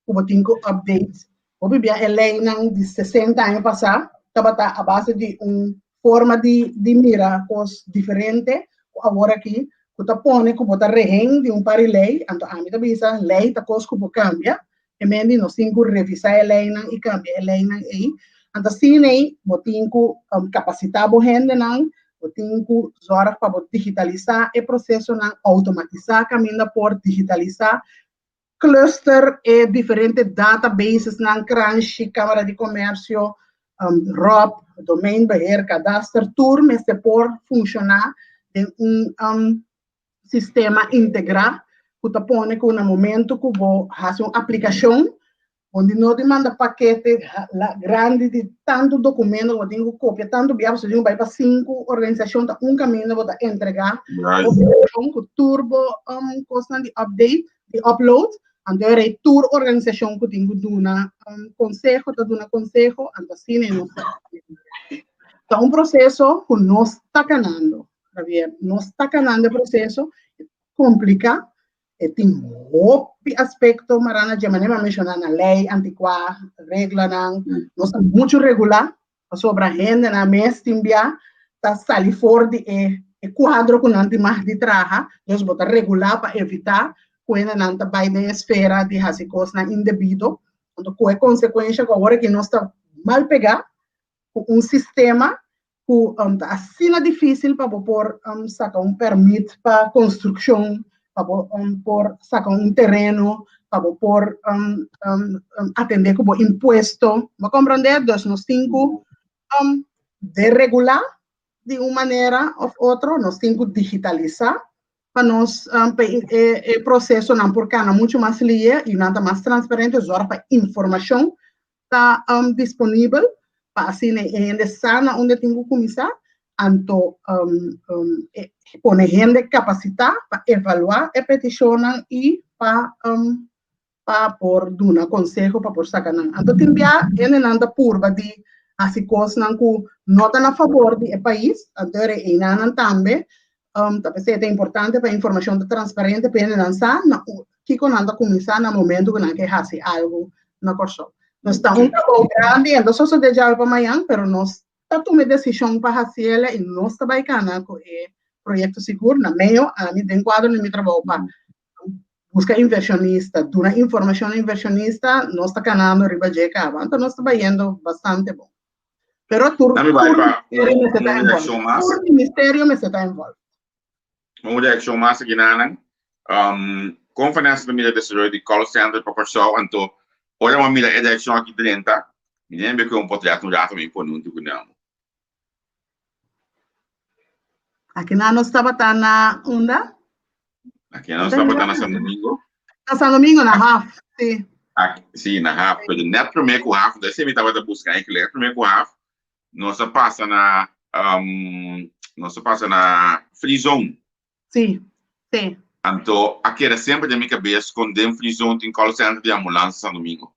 ku bo tin ku update. Hopi bia e leinan di 60 aña pasá tabata a base di un forma di di mira kos diferente ku awor aki ku ta pone ku bo ta rehen di un par di lei. Anto ami ta bisa lei ta kos ku bo kambia. E men di nos tin ku revisá e leinan i kambia e leinan ei. Anto asina ei bo tin ku kapasitá bo hendenan, bo tin ku zòrg pa bo digitalisá e prosesonan, outomatisá kaminda por digitalisá cluster e diferente databasesnan, Kranshi, Kámara di Komersio, ROB, Domeinbeheer, Kadaster, tur mester por funshoná den un sistema integrá ku ta pone ku na momento ku bo hasi un aplikashon, bo no di manda pakete grandi di tantu dokumento ku bo tin ku kopia tantu bia, pasobra tin ku bai pa sinku organisashon ta un kaminda bo ta entregá bo petishon ku tur bo kosnan di update. di upload, anto e rei tur organisashon ku tin ku duna konseho ta duna konseho, anto asina e nos ta Ta un proseso ku nos ta kanando, Javier, nos ta kanando e proseso, e kompliká, e tin hopi aspekto mará na dje, manera mi a menshoná na lei antikuá, reglanan, nos ta muchu regulá, pasobra hendenan mes tin bia ta sali for di e e kuadro ku nan tin mag di traha, dus bo ta regulá pa evitá ku hendenan ta bai den esfera di hasi kosnan indebido, anto ku e konsekuensha ku awor aki nos ta mal pegá ku un sistema ku ta asina difísil pa bo por saka un pèrmit pa konstrukshon, pa bo por saka un tereno, pa bo por atendé ku bo impuesto. Bo komprondé? Dus nos tin ku deregulá di un manera òf otro, nos tin ku digitalisá pa nos pa e prosesonan por kana muchu mas lihe i nan ta mas transparente, zòrg pa informashon ta disponibel pa asina e hende sa na unda e tin ku kuminsá, anto pone hende kapasitá pa evaluá e petishonnan i pa pa por duna konseho pa por saka nan. Anto tin bia hendenan ta purba di hasi kosnan ku no ta na fabor di e pais, anto e reinanan tambe ta p'esei ta importante pa e informashon ta transparente pa hendenan sa na kiko nan ta kuminsá na momento ku nan ke hasi algu na Kòrsou. Nos ta un trabou grandi, e no sosodé djawe pa mañan, pero nos ta tuma e desishon pa hasiel i nos ta bai kana ku e proyekto sigur. Na meo, ami den kuadro di mi trabou pa buska invershonista, duna informashon na invershonista, nos ta kanando riba dje kaba. Anto nos ta bayendo bastante bon. Pero tur, Dame bai tur pa ministerio un, mester ta un envolvi. reaccion mas. Tur ministerio mester ta envolvi. Un reaccion mas aki nanan. Kon Vanessa ta mira desaroyo di call center pa Kòrsou? Anto ora bo mira e reaccion aki drenta, mi den be ku un potret un rato mi pone huntu ku nan. Aki nan nos tabata na unda? Aki nan nos tabata na San Domingo. Na San Domingo, na haf, si. Aki, si, na haf. Pero net promé ku haf, esei mi tabata buska eigenlijk, net promé ku haf, nos a pasa na, nos a pasa na Free Zone. Si, si. Anto, a keda semper den mi kabes kon den Free Zone tin call center di ambulans San Domingo.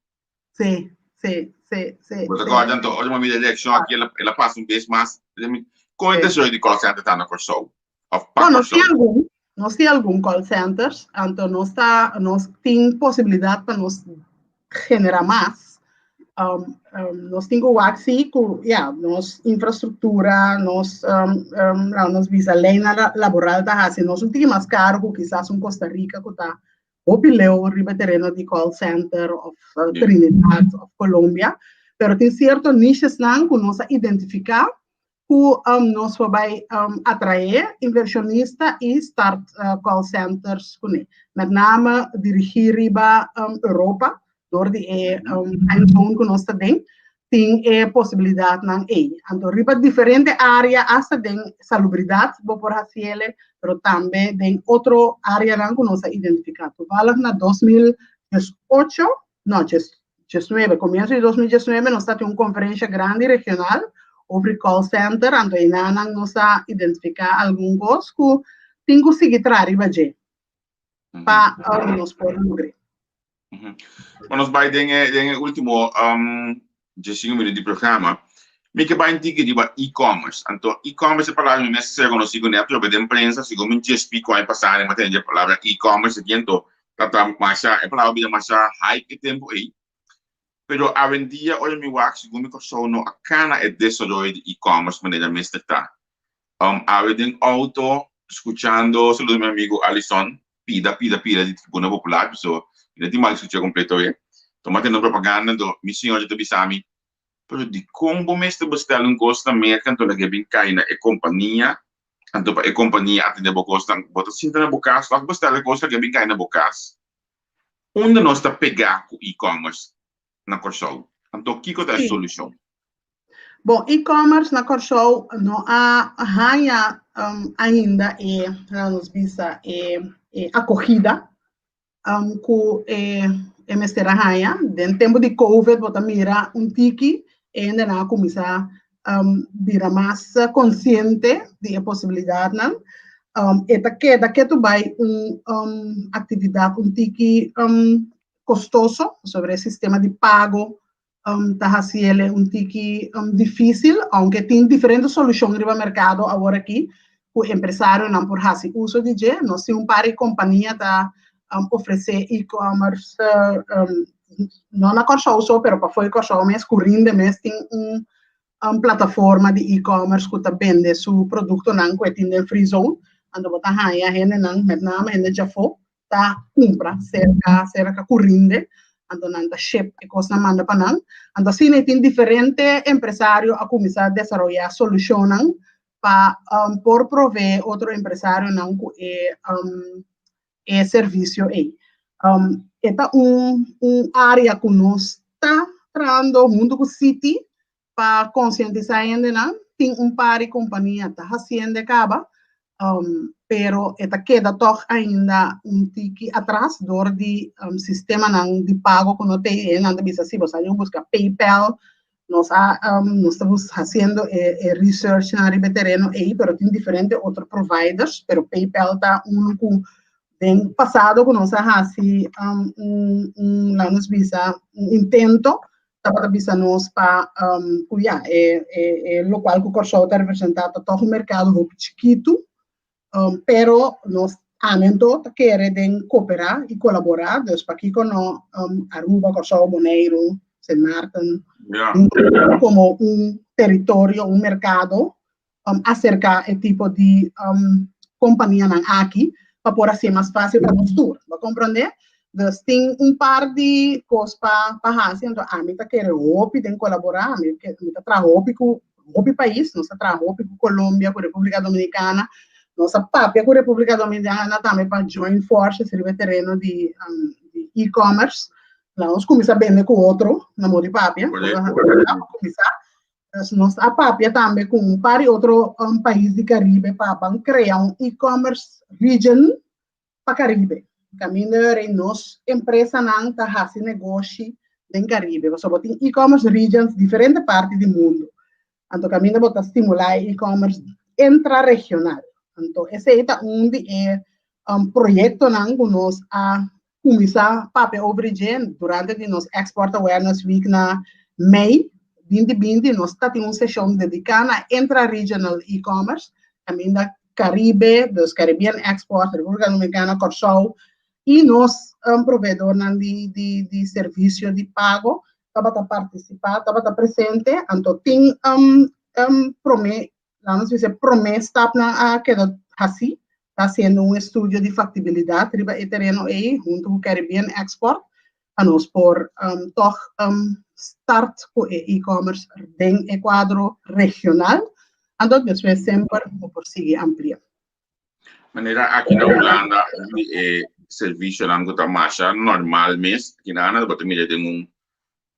Si, si, si, si. Bo ta kòrda anto, ora mi mira e reakshon aki, el a pasa un bes mas. Kon e desaroyo di call center ta na Kòrsou? Òf pa Bueno, nos tin Kòrsou? algun, nos tin algun call centers, anto nos ta, nos tin posibilidat pa nos genera mas. Nos tin ku wak si ku, ya, nos infrastruktura, nos, laga nos bisa leynan laboral ta hasi nos un tiki mas karu ku kisas un Costa Rica ku ta hopi leu riba e tereno di call center of Trinidad of Colombia, pero tin cierto nichesnan cu nos a identifica cu nos por bay atrae inversionista y start call centers cune. Met name dirigi riba Europa dor di e time zone cu nos ta den, tin e posibilidadnan ei. Anto riba diferente área, hasta den salubridad bo por haciele, pero tambe den otro áreanan cu nos a identifica. Toevallig na 2018, no, 19, comienzo di 2019 nos ta tin un conferencia grandi regional over call center, anto einanan nos a identifica algun cos cu tin cu sigui traha riba dje pa nos por logre. Bueno, nos bai den e, den e último 15 minuut di programa. Mi ke bai un tiki riba e-commerce. Anto, e-commerce e palabra mi mes ser konosí ku net trobe den prensa, segun mi djes pico aña pasá, mi tende e palabra e-commerce aki, anto ta masha, e palabra bira masha hype e tempo ei. Pero awendia ora mi wak, segun mi Kòrsou no a kana e desaroyo di e-commerce manera mester ta. Awe den auto, skuchando, saludo mi amigo Alison, pida, pida, pida di Tribuna Popular, paso mi no tin mal skucha kompleto awe. Tuma tende propaganda, anto mi señora ta bisa mi, pero dikon bo mester bestel un kos na Merka anto laga e bin kai na e kompania, anto pa e kompania atende bo kosnan, bo ta sinta na bo kas òf bestel e kos laga e bin kai na bo kas. Unda nos ta pegá ku e-commerce na Kòrsou? Anto kiko ta e solushon? Bon, e-commerce na Kòrsou no a haña ainda e, laga nos bisa, e akogida ku e mester a haña. Den tempu di covid bo ta mira un tiki e hendenan a kuminsá bira mas konsiente di e posibilidatnan. E ta keda ketu bai un aktividat un tiki kostoso, pasobra e sistema di pago ta hasi el un tiki difísil, ounke tin diferente solushon riba merkado awor aki ku empresarionan por hasi uso di dje. Nos tin un par di kompania ta ofresé e-commerce, no na Kòrsou so, pero pafó di Kòrsou mes, ku rinde mes tin un plataforma di e-commerce ku ta bende su produktonan ku e tin den free zone. Anto bo ta haña hendenan, met name hende djafó, ta kumpra serka serka ku rinde, anto nan ta ship e kosnan manda pa nan. Anto asina e tin diferente empresario a kuminsá desaroyá solushonnan pa por proveé otro empresarionan ku e e servisio ei. E ta un un área ku nos ta trahando huntu ku Citi pa konsientisá hendenan. Tin un par di kompania ta hasiendo kaba, pero e ta keda tòg ainda un tiki atras dor di sistemanan di pago ku no t'ei. Nan ta bisa si bo sa yu buska PayPal. Nos a nos ta bus hasiendo e e researchnan riba e tereno ei, pero tin diferente otro providers, pero PayPal ta uno ku den pasado ku nos a hasi un un laga nos bisa un intento tabata bisa nos pa ku ya e e e lokual ku Kòrsou ta representá ta tòg un merkado hopi chikitu. Pero nos anto ta kere den kooperá i kolaborá, dus pakiko no Aruba, Kòrsou, Boneiru, Sint Maarten, komo un teritorio, un merkado, aserká e tipo di kompanianan aki pa por hasié mas fásil pa nos tur. Bo komprondé? Dus tin un par di kos pa hasi, anto ami ta kere hopi den kolaborá, ami ke mi ta traha hopi ku hopi pais, nos ta traha hopi ku Colombia, ku Repúblika Dominikana, nos a papia ku Repúblika Dominikana tambe pa join forces riba e tereno di di e-commerce. Laga nos kuminsá bende ku otro na modo di papia, kuminsá. Dus nos a papia tambe ku un par di otro pais di Karibe pa ban krea un e-commerce region pa Karibe. Kaminda rei nos empresanan ta hasi negoshi den Karibe. Pasobra bo tin e-commerce regions diferente parti di mundu. Anto kaminda bo ta stimulá e e-commerce intraregional. Anto esei ta un di e proyektonan ku nos a kuminsá papia over dje durante di nos Export Awareness Week na mei 2020. Nos ta tin un seshon dediká na intraregional e-commerce, kaminda Karibe, dus Caribbean Export, Repúblika Dominikana, Kòrsou i nos proveedornan di servisio di pago tabata partisipá, tabata presente. Anto tin promé, laga nos bisa, promé stapnan a keda hasí, ta hasiendo un estudio di faktibilidat riba e tereno ei huntu ku Caribbean Export pa nos por tòg start ku e e-commerce den e kuadro regional, anto despues semper bo por sigui amplia. Manera aki na Hulanda un di e servisionan ku ta masha normal mes, kinan bo ta mira den un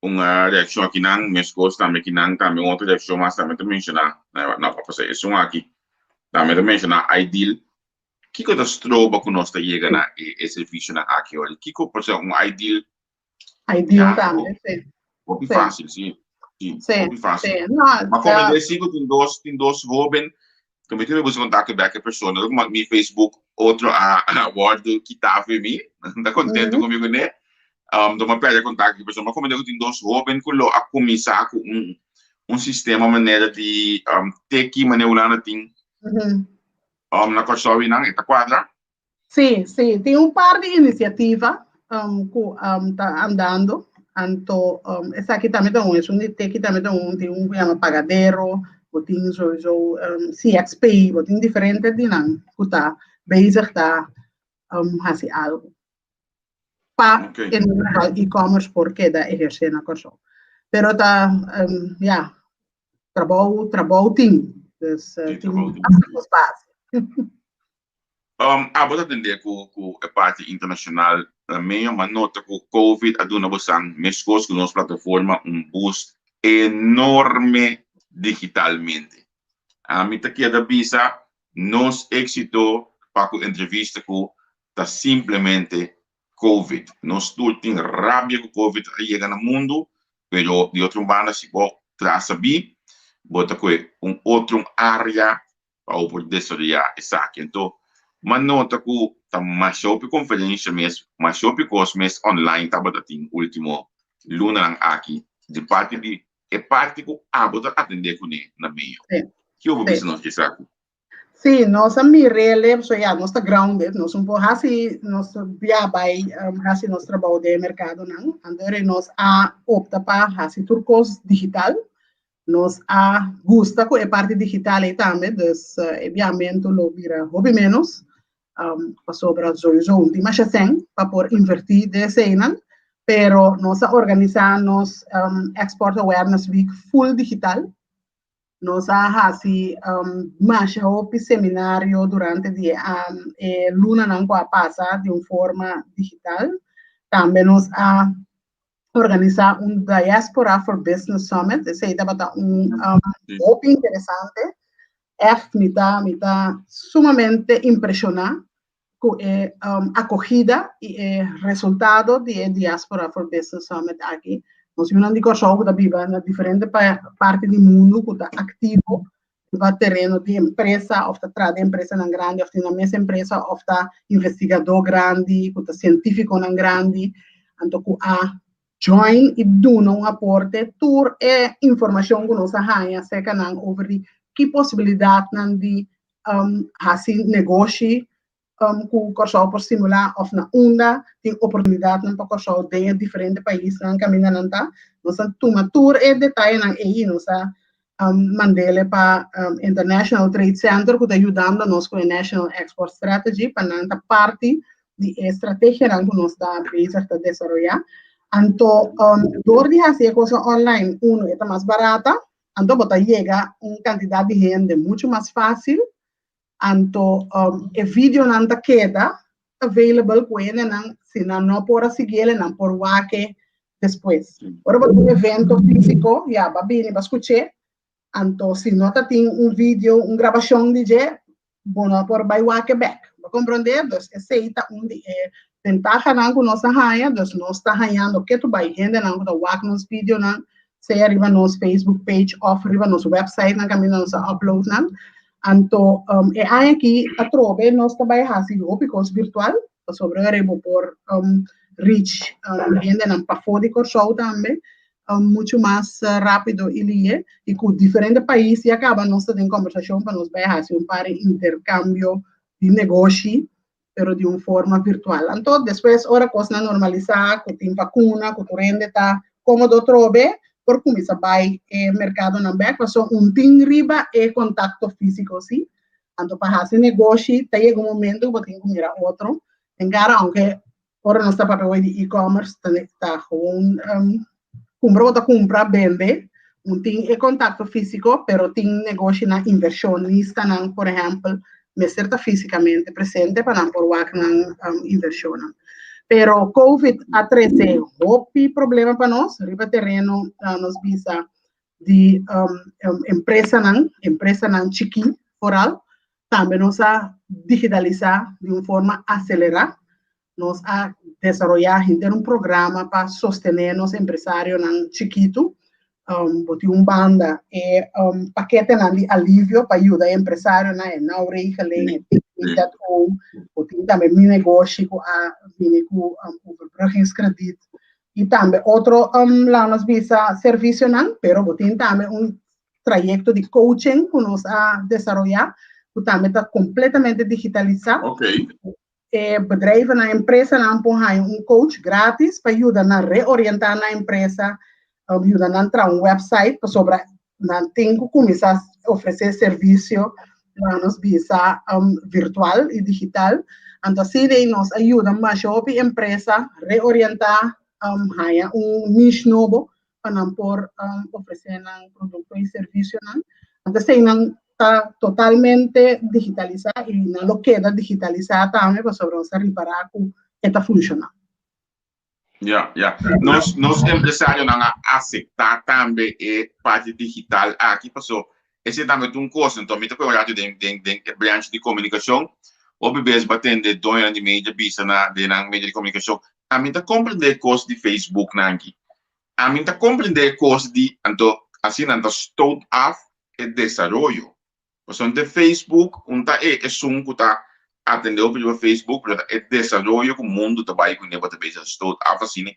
un reakshon akinan, meskos tambe kinan tambe un otro reakshon mas tambe ta menshoná, no pasobra esun aki tambe ta menshoná iDeal. Kiko ta stroba ku nos ta yega na e servisionan aki ora? Kiko por ser un iDeal? iDeal tambe, sí. Hopi fácil, sí. Sí, hopi fácil. Sí, no, Ma como de sigo tin dos hoben, ku mi tin busca contacto bek e persona, ku mi Facebook otro a wordo kitá for mi, ta contento conmigo ne. Do mi perde contacto ku persona, ma como tin dos hoben ku lo a kuminsá ku un sistema manera di Tikkie, manera Hulanda tin na Kòrsou i nan, e ta kuadra? Sí, tin un par di inisiativa ku ta andando. Anto, esaki tambe ta un, esun di Tikkie tambe ta un, tin un ku yama Pagadero, bo tin sowieso CXP, bo tin diferente di nan ku ta bezig ta hasi algo pa in ieder geval e-commerce por keda ehersé na Kòrsou. Pero ta, ja, trabou tin. Dus tin basta kos pa hasi. Abo ta atendé ku e parti internashonal medio, ma nota ku COVID a duna bosan, meskos ku nos plataforma, un boost enorme digitalmente. Ami ta keda bisa nos éksito pa ku entrevista ku ta simplemente COVID. Nos tur tin rabia ku COVID a yega na mundu, pero di otro banda si bo trasa bi, bo ta kohe un otro área pa bo por desaroyá esaki. Anto, m'a nota ku ta masha hopi konferensha mes, masha hopi kos mes online tabata tin último lunanan aki di parti di e parti ku abo ta atendé kuné na medio. Kiko bo bisa nos di esaki? Sí, nos a mir'é, so ya, nos ta grounded, nos un por hasi, nos bia bai hasi nos trabou den merkadonan, anto nos a opta pa hasi tur kos digital. Nos a gusta ku e parti digital ei tambe, dus e biamentu lo bira hopi ménos, pasobra sowieso no tin masha sèn pa por invertí den eseinan, pero nos a organisá nos Export Awareness Week full digital. Nos a hasi masha hopi seminario durante di e lunanan ku a pasa di un forma digital. Tambe nos a organisá un Diaspora for Business Summit. Esei tabata un hopi interesante. Echt, mi ta sumamente impreshoná ku e akogida i e resultado di e Diaspora for Business Summit aki. Nos yunan di Kòrsou ku ta biba na diferente parti di mundu ku ta aktivo riba tereno di empresa òf ta traha den empresanan grandi òf tin nan mes empresa òf ta investigadó grandi, ku ta sientífikonan grandi, anto ku a join i duna un aporte. Tur e informashon ku nos a haña serka nan over di ki posibilidatnan di hasi negoshi ku Kòrsou por stimulá òf na unda tin oportunidatnan pa Kòrsou den diferente paisnan kaminda nan ta. Nos a tuma tur e detayenan ei, nos a mand'é pa International Trade Center ku ta yudando nos ku e National Export Strategy pa nan ta parti. di e strategianan ku nos ta bezig ta desaroyá. Anto, dor di hasi e kosnan online, uno, e ta mas barata, anto bo ta yega un kantidat di hende muchu mas fásil, anto e videonan ta keda available ku hendenan si nan no por a sigui el, nan por wak e despues. Ora bo tin un evento físiko, ya, bo a bini, bo a skuch'é, Anto si no ta tin un video, un grabashon di dje, bo no por bai wak e bek. Bo komprondé? Dus esei ta un di e bentahanan ku nos a haña. Dus nos ta hañando ketu bai hendenan ku ta wak nos videonan, sea riba nos Facebook page òf riba nos websitenan kaminda nos a upload nan. Anto e aña aki atrobe nos ta bai hasi hopi kos virtual, pasobra ora bo por reach hendenan pafó di Kòrsou tambe. Muchu mas rápido i lihe i ku diferente pais ya kaba nos ta den kombersashon pa nos bai hasi un par di interkambio di negoshi pero di un forma virtual. Anto despues ora kosnan normalisá ku tin vakuna ku tur hende ta kómodo atrobe por kuminsá bai e merkadonan bèk pasobra un tin riba e kontakto físiko si. Anto pa hasi negoshi ta yega un momento ku bo tin ku mira otro den kara ounke Ora nos ta papia hoy di e-commerce, ta, ta gewoon um, kumpra bo ta kumpra, bende. Un tin e kontakto físiko, pero tin negoshinan invershonistanan, por ehèmpel, mester ta físikamente presente pa nan por wak nan um, invershonnan. Pero COVID a trese hopi problema pa nos riba tereno, nos bisa, di um, um, empresanan, empresanan chikí vooral. Tambe nos a digitalisá di un forma aselerá. Nos a desaroyá henter un programa pa sostené nos empresarionan chikitu. Bo tin un banda e paketenan di alivio pa yuda e empresarionan, e nauwregeling, e PZO. Bo tin tambe Mi Negoshi ku a bini ku overbruggingskrediet i tambe otro, laga nos bisa, servisionan, pero bo tin tambe un trayekto di coaching ku nos a desaroyá, ku tambe ta kompletamente digitalisá. E bedrijvennan, empresanan por haña un coach gratis pa yuda nan reorientá nan empresa, yuda nan traha un website, pasobra nan tin ku kuminsá ofresé servisio, laga nos bisa, virtual i digital. Anto asina ei nos a yuda masha hopi empresa reorientá, haña un niche nobo pa nan por ofresé nan produkto i servisionan. Anto eseinan ta totalmente digitalisá i nan lo keda digitalisá tambe pasobra nos a ripará ku e ta funshoná. Ya, ya. Nos, nos empresarionan a acepta tambe e parti digital aki, paso ese tambe ta un kos. Enton mi ta pone un rato den, den, den e branch di komunikashon. Hopi bes bo a tende doñonan di media bisa na den nan medio di komunikashon, Ami ta komprende e kos di Facebook nan aki. Ami ta komprende e kos di, anto asina nan ta stoot af e desaroyo. Pasobra den Facebook un ta e esun ku ta atende hopi riba Facebook, pero ta e desaroyo ku mundu ta bai kuné bo ta bezig stoot af asina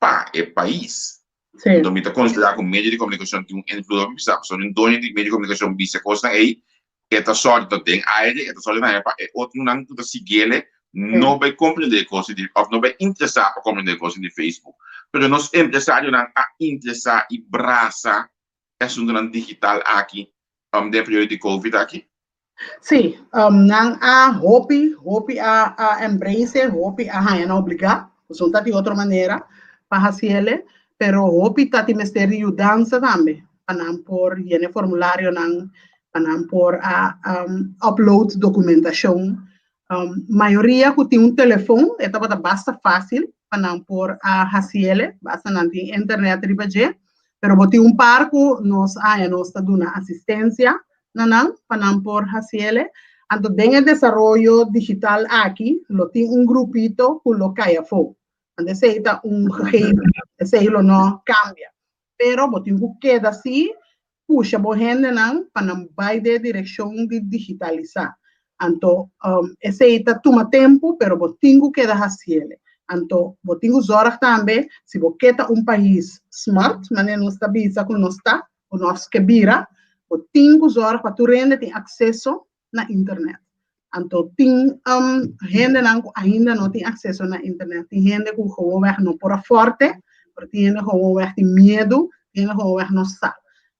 pa e pais. Anto mi ta konsiderá ku medio di komunikashon tin un invloed hopi pisá, pasobra un doño di medio di komunikashon bisa e kosnan ei, e ta sòrti ta den aire, e ta sòrti tambe pa e otronan ku ta siguiele no bai komprendé e kos di òf no bai interesá pa komprendé e kos di Facebook. Pero nos empresarionan a interesá i brasa e asuntunan digital aki den e periodo di Covid aki? Sí, nan a hopi, hopi a a embrace, hopi a haña nan obligá, pasobra no ta tin otro manera pa hasiele, pero hopi ta tin mester di yudansa tambe pa nan por yena e formularionan, pa nan por a upload dokumentashon. Mayoria ku tin un telefon e tabata basta fásil pa nan por a hasiele, basta nan tin internet riba dje, pero bo tin un par ku nos haña nos ta duna asistensia na nan pa nan por hasiele. Anto den e desaroyo digital aki lo tin un grupito ku lo kai afó. Anto esei ta un gegeven, esei lo no kambia. Pero bo tin ku keda si pusha bo hendenan pa nan bai den e direkshon di digitalisá. Anto esei ta tuma tempu, pero bo tin ku keda hasiele. Anto bo tin ku zòrg tambe si bo ke ta un pais smart, manera nos ta bisa ku nos ta, ku nos ke bira, bo tin ku zòrg pa tur hende tin akseso na internet. Anto tin hendenan ku ainda no tin akseso na internet. Tin hende ku gewoonweg no por afòrte, pero tin hende gewoonweg tin miedu, tin hende gewoonweg no sa.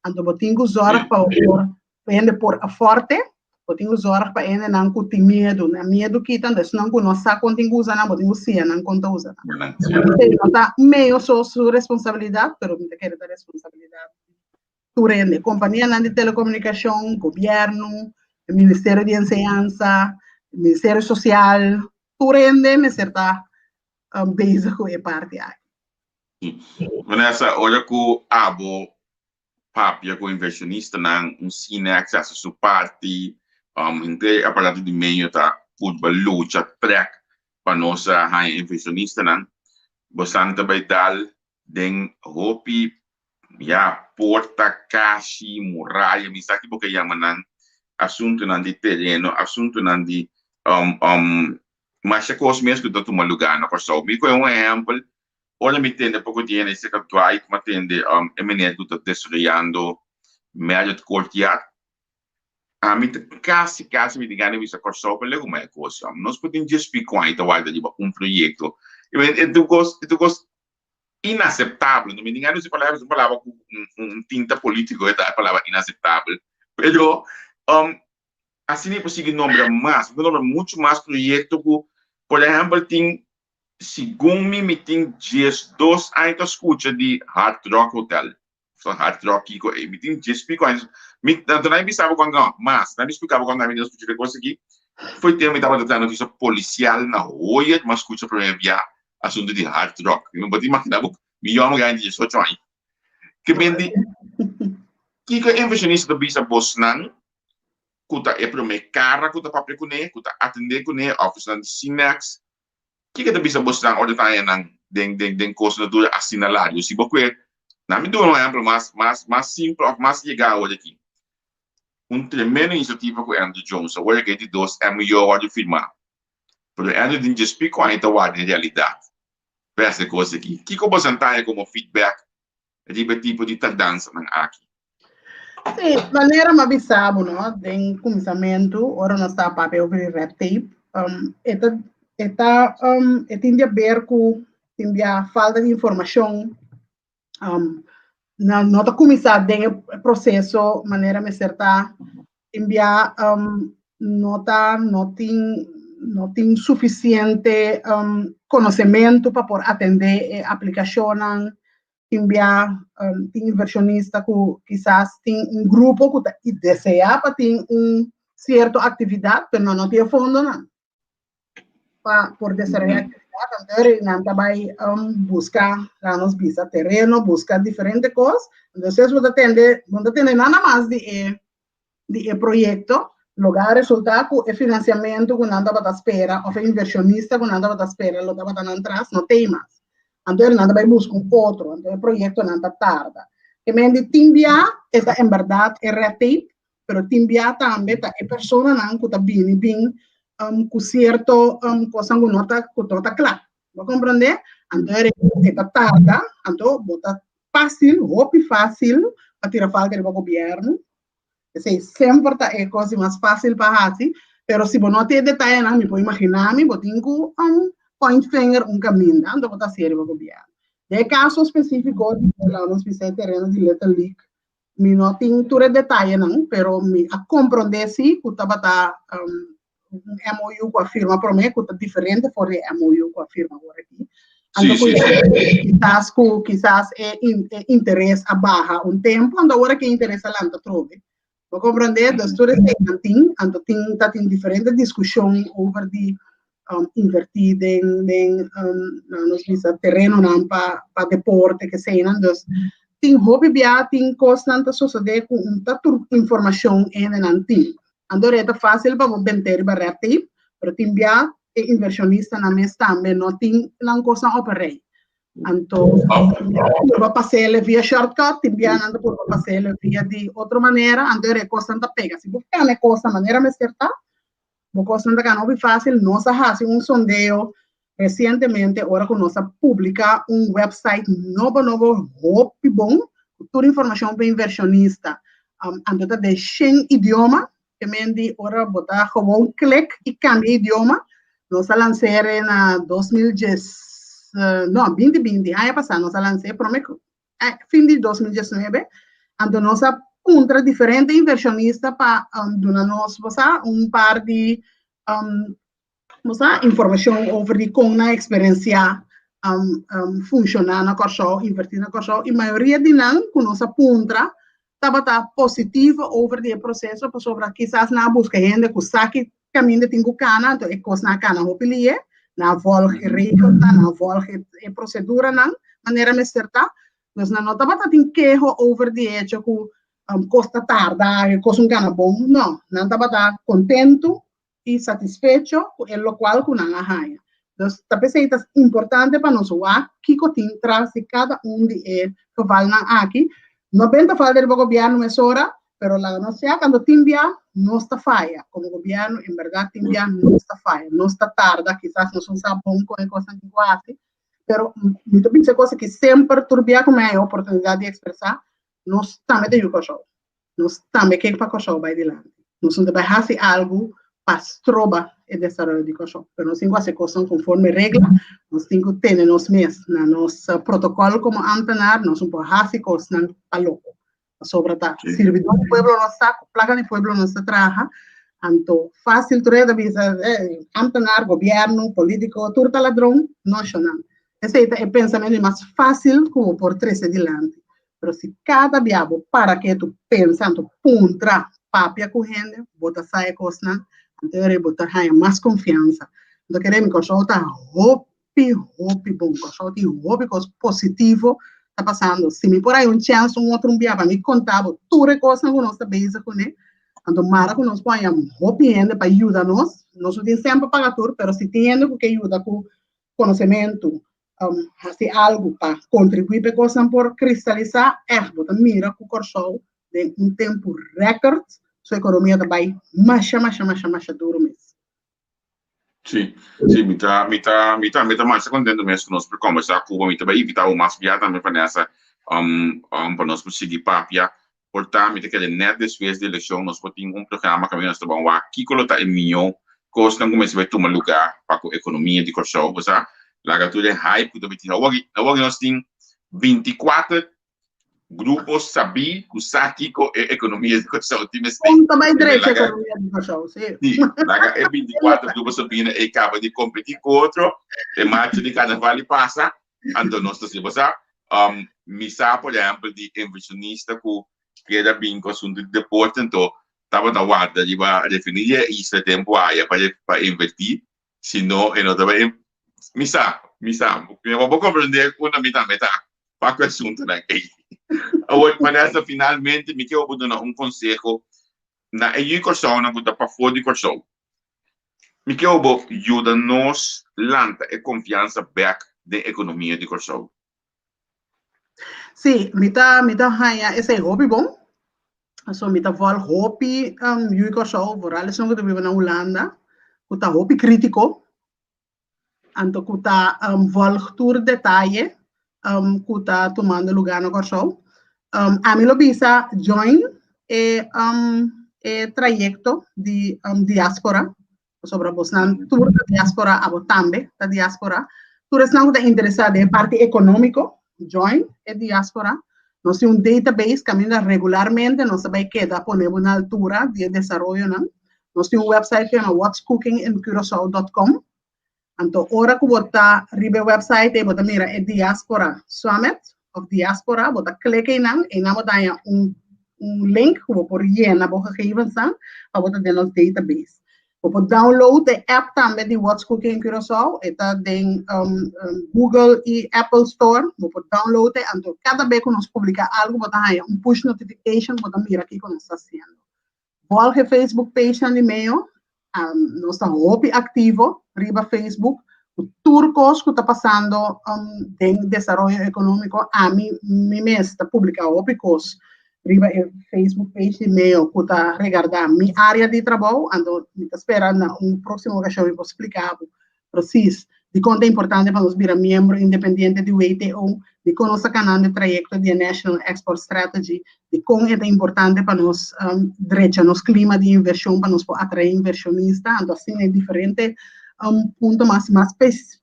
Anto bo tin ku zòrg pa bo por, pa hende por afòrte. Bo tin ku zòrg pa hendenan ku tin miedu. Nan miedu kita, anto esnan ku no sa kon tin ku usa nan, bo tin ku siña nan kon ta usa nan. Esei no ta medio so su responsabilidat, pero mi ta kere ta responsabilidat di tur hende. Kompanianan di telekomunikashon, gobièrnu, Ministerio di Enseñansa, Ministerio Sosial, tur hende mester ta bezig ku e parti aki. Vanessa, ora ku abo papia ku invershonistanan, un Cinex hasi su parti, henter e aparato di medio ta purba lucha trèk pa nos haña invershonistanan. Bosan ta bai dal den hopi ya porta, kashi, muraya, mi sa ki bo ke yama nan, asuntunan di tereno, asuntunan di masha kos mes ku ta tuma lugá na Kòrsou. Mi kohe un ehèmpel Ora mi tende poko di hende cerca Dwight, m'a tende e meneer cu ta desaroyando Marriott Courtyard. Ami ta casi casi mi tin gana di bisa Corsou pa legu mai e cos. Nos por tin djes pico aña ta warda riba un proyecto. I men e tur cos e tur cos inaceptabel. No mi tin gana di usa e palabra, es un palabra cu un tinta politico e ta e palabra inaceptabel. Pero asina mi por sigui nombra mas, mi por nombra mucho mas proyecto cu por ehempel tin Segun mi, mi tin 12 aña ta skucha di Hard Rock Hotel. So Hard Rock kiko ei. Mi tin djes piko aña. Mi tanto nan bisa bo kon no, mas. Nan mi splika bo kon mi ta skucha e kos aki. Foi tempu mi tabata traha notisia polisial na Hoyer, mi a skucha prome bia asuntu di Hard Rock. Mi no por imagina bo, mi yòmber grandi 18 aña. Ke men di, kiko e inversionista ta bisa bosnan ku ta e prome kara ku ta papia kuné, ku ta atendé kuné, òf esnan di Cinex, Kiko ta bisa bosnan ora ta haña nan den den den kos na dura asina largu? Si bo kue, na mi duna un ehempel mas mas mas simpel of mas yegá awor aki. Un tremendo inisiativa ku Andrew Jones awor aki di dos MUO a wòrdu firmá. Pero Andrew tin djes piko aña ta warda en realidat p'es e kos aki. Kiko bosan ta haña komo feedback riba e tipo di tardansanan aki? Sí, manera m'a bisa bo, no, den kuminsamentu, ora nos ta papia over di red tape, um, e ta, e ta, um, e tin di haber ku tin bia falta di informashon, um, no, no ta kuminsá den e proseso manera mester ta, tin bia um, no ta, no tin, no tin sufisiente um, konosementu pa por atendé e aplikashonnan, tin bia tin inversionista ku kisas tin un grupo ku ta deseá pa tin un sierto aktividat, pero nan no tin e fondonan pa por desaroyá aktividat, anto nan ta bai buska, laga nos bisa, tereno, buska diferente kos, entonces bo ta tende, bo no ta tende nada mas di e di e proyekto, lo a resultá ku e finansiamentu ku nan tabata spera òf e invershonista ku nan tabata spera lo tabata nan tras no t'ei mas. Anto nan ta bai buska un otro, anto e proyektonan ta tarda. Ke men di tin bia e ta en bèrdat e red tape, pero tin bia tambe ta e personanan ku ta bini bin ku sierto kosnan ku no ta ku no ta kla. Bo komprondé? Anto e ta tarda, anto bo ta fásil, hopi fásil pa tira falta riba gobièrnu. Esei semper ta e kos di mas fásil pa hasi, pero si bo no tin e detayenan, mi por imaginá mi, bo tin ku um point finger un kaminda, anto bo ta hasié riba gobièrnu. Den e kaso spesífiko di laga nos bisa e tereno di Little League, mi no tin tur e detayenan, pero mi a komprondé sí ku tabata um un MOU ku a firma promé ku ta diferente for di e MOU ku a firma awor aki. Anto ku kisas ku kisas e e interes a baha un tempu, anto awor aki e interes a lanta atrobe. Bo komprondé? Dus tur eseinan tin, anto tin ta tin diferente diskushon over di invertí den den nos bisa terenonan pa pa deporte keseinan. Dus tin hopi bia tin kosnan ta sosodé ku un ta tur informashon hendenan tin. Anto e ta fácil pa bo bent'é riba red tape, pero tin bia e invershonistanan mes tambe no tin nan kosnan op e rei. Anto purba pas'el via shortcut, tin bia nan ta purba pas'el via di otro manera, anto e kosnan ta pega. Si bo gana e kosnan manera mester ta, bo kosnan ta gana hopi fácil. Nos a hasi un sondeo resientemente ora ku nos a publiká un website nobo nobo hopi bon ku tur informashon pa invershonista. Anto ta den shen idioma, ke men di ora bo ta gewoon klik i kambia idioma. Nos a lans'é na 2010, no, 2020, aña pasá nos a lans'é promé ku fin di 2019. Anto nos a. puntra diferente invershonista pa duna nos, bo sa, un par di bo sa, informashon over di kon nan eksperensiá funshoná na Kòrsou, invertí na Kòrsou, i mayoria di nan ku nos a puntra tabata positivo over di e proseso, pasobra kisas nan a buska hende ku sa ki kaminda tin ku kana, anto e kosnan a kana hopi lihe, nan a vòlg e regelnan, nan a vòlg e proseduranan manera mester ta. Dus nan no tabata tin keho over di e hecho ku kos ta tarda, e kos no kana bon, no, nan tabata kontentu i satisfecho ku e lokual ku nan a haña. Dus ta p'esei ta importante pa nos wak kiko tin tras di kada un di e gevalnan aki. No benta falta riba gobièrnu mesora, pero laga nos sea kando tin bia nos ta faya komo gobièrnu, en bèrdat tin bia nos ta faya, nos ta tarda, kisas nos no sa bon kon e kosnan tin ku hasi, pero mi ta bisa e kos aki semper tur bia ku mi haña e oportunidat di ekspresá, nos tambe ta yu Kòrsou. Nos tambe ke pa Kòrsou bai dilanti. Nos no ta bai hasi algu pa stroba e desaroyo di Kòrsou. Pero nos tin ku hasi kosnan konforme regla, nos tin ku tene nos mes na nos protokòl komo ámtenar, nos no por hasi kosnan pa loko. Pasobra ta sirbidó di pueblo nos ta, ku plaka di pueblo nos ta traha, anto fásil tur hende ta bisa ámtenar, gobièrnu, polítiko, tur ta ladron, no shonnan. Esei ta e pensamentu di mas fásil ku bo por trese dilanti. Pero si kada bia bo para ketu pensa anto puntra papia ku hende, bo ta sa e kosnan, anto e ora bo ta haña mas konfiansa. Anto kere mi Kòrsou ta hopi hopi bon, Kòrsou tin hopi kos positivo ta pasando. Si mi por haña un chèns un otro un bia pa mi konta bo tur e kosnan ku nos ta bezig kuné, anto mara ku nos por haña hopi hende pa yuda nos, nos no tin sèn pa paga tur, pero si tin hende ku ke yuda ku konosementu, hasi algu pa kontribuí pa e kosnan por kristalisá, ègt bo ta mira ku Kòrsou den un tempu rèkòrt su ekonomia ta bai masha masha masha masha duru mes. Sí, sí, mi ta, mi ta, mi tambe ta masha kontentu mes ku nos por kombersá ku bo. Mi ta bai invitá bo mas bia tambe, Vanessa, pa nos por sigui papia. Por ta, mi ta kere nèt despues di elekshon nos por tin un programa kaminda nos ta ban wak kiko lo ta e mihó kosnan ku mester bai tuma lugá pa ku ekonomia di Kòrsou. Bo sa, laga tur e hype ku ta bai tin. Awor awor nos tin 24 grupo sabí ku sa kiko e ekonomia di Kòrsou tin mester. Kon ta bai drecha ekonomia di Kòrsou, si. Si, laga e 24 grupo sabí nan ei kaba di kompetí ku otro, e marcha di karnaval i pasa, Anto nos ta si, bo sa, mi sa por ehempel di inversionista ku kier a bin ku asuntu di deporte, anto tabata warda riba refineria e isla tempu aya pa pa inverti, si no e no ta bai, mi sa, mi sa, mi bo comprende unda mi tambe ta pa ku e asuntunan ei. Awor, Vanessa, finalmente mi ke bo duna un konseho na e yu Kòrsounan ku ta pafó di Kòrsou. Mi ke bo yuda nos lanta e konfiansa bèk den ekonomia di Kòrsou. Sí, mi ta mi ta haña esei hopi bon. So mi ta vòlg hopi yu di Kòrsou, vooral esun ku ta biba na Hulanda, ku ta hopi krítiko. Anto ku ta volg tur detaye ku ta tumando lugá na Kòrsou. Ami lo bisa join e e trayekto di diáspora, pasobra bosnan tur ta diáspora, abo tambe ta diáspora. Tur esnan ku ta interesá den e parti ekonómiko, join e diáspora. Nos tin un database kaminda regularmente nos ta bai keda pone bo na altura di e desaroyonan. Nos tin un website ku yama whatscookingincuraçao.com. Anto ora ku bo ta riba e website ei bo ta mira e Diaspora Summit of Diaspora, bo ta klik einan, einan bo ta haña un un link ku bo por yena bo gegevensnan pa bo ta den nos database. Bo por download e app tambe di What's Cooking in Curaçao, e ta den um, Google i Apple Store, bo por download e, anto kada be ku nos publiká algu bo ta haña un push notification, bo ta mira kiko nos ta hasiendo. Volg e Facebook page nan di Meo. Um, nos ta hopi aktivo riba Facebook. Ku tur kos ku ta pasando um, den desaroyo ekonómiko, ami mi mes ta publiká hopi kos riba e Facebook page di Meo ku ta regardá mi área di trabou. Anto mi ta spera na un próksimo okashon mi por splika bo Precies. Dikon ta importante pa nos bira miembro independiente di WTO? Dikon nos ta kanando e trayekto di e National Export Strategy? Dikon e ta importante pa nos drecha nos klima di invershon pa nos por atraé invershonista? Anto asina e diferente punto mas mas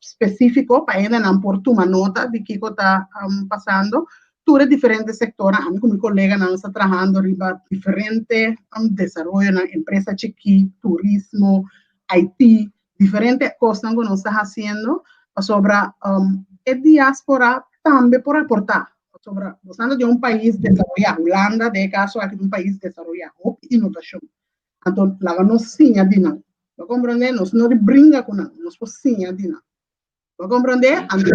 spesífiko pa hendenan por tuma nota di kiko ta pasando. Tur e diferente sektornan, ami ku mi koleganan sa trahando riba diferente desaroyonan, empresa chikí, turismo, IT, diferente kosnan ku nos ta hasiendo pasobra e diaspora tambe por aportá. Pasobra nos ta den un pais desaroyá, Hulanda den e kaso aki ta un pais desaroyá, hopi inovashon. Anto laga nos siña di nan. Bo komprondé? Nos no di bringa ku nan, nos por siña di nan. Bo komprondé? Anto,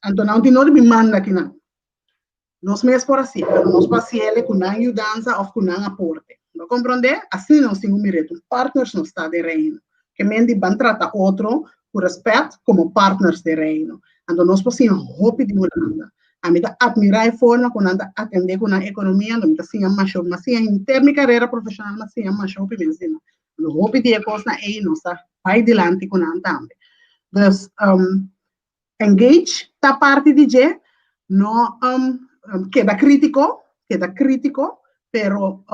anto nan tin no di bin manda kinan. Nos mes por hasié, pero nos por hasié ku nan yudansa òf ku nan aporte. Bo komprondé? Asina nos tin ku mira tur partners nos ta den Reino. Ke men di ban trata otro ku rèspèt komo partners den Reino. Anto nos por siña hopi di Hulanda. Ami ta atmirá e forma ku nan ta atendé ku nan ekonomia, anto mi ta siña masha hopi. Mi a siña henter mi karera profeshonal, mi a siña masha hopi mes di nan. Anto hopi di e kosnan ei nos ta bai dilanti ku nan tambe. Dus, Engage ta parti di dje, no keda kritiko, keda kritiko, pero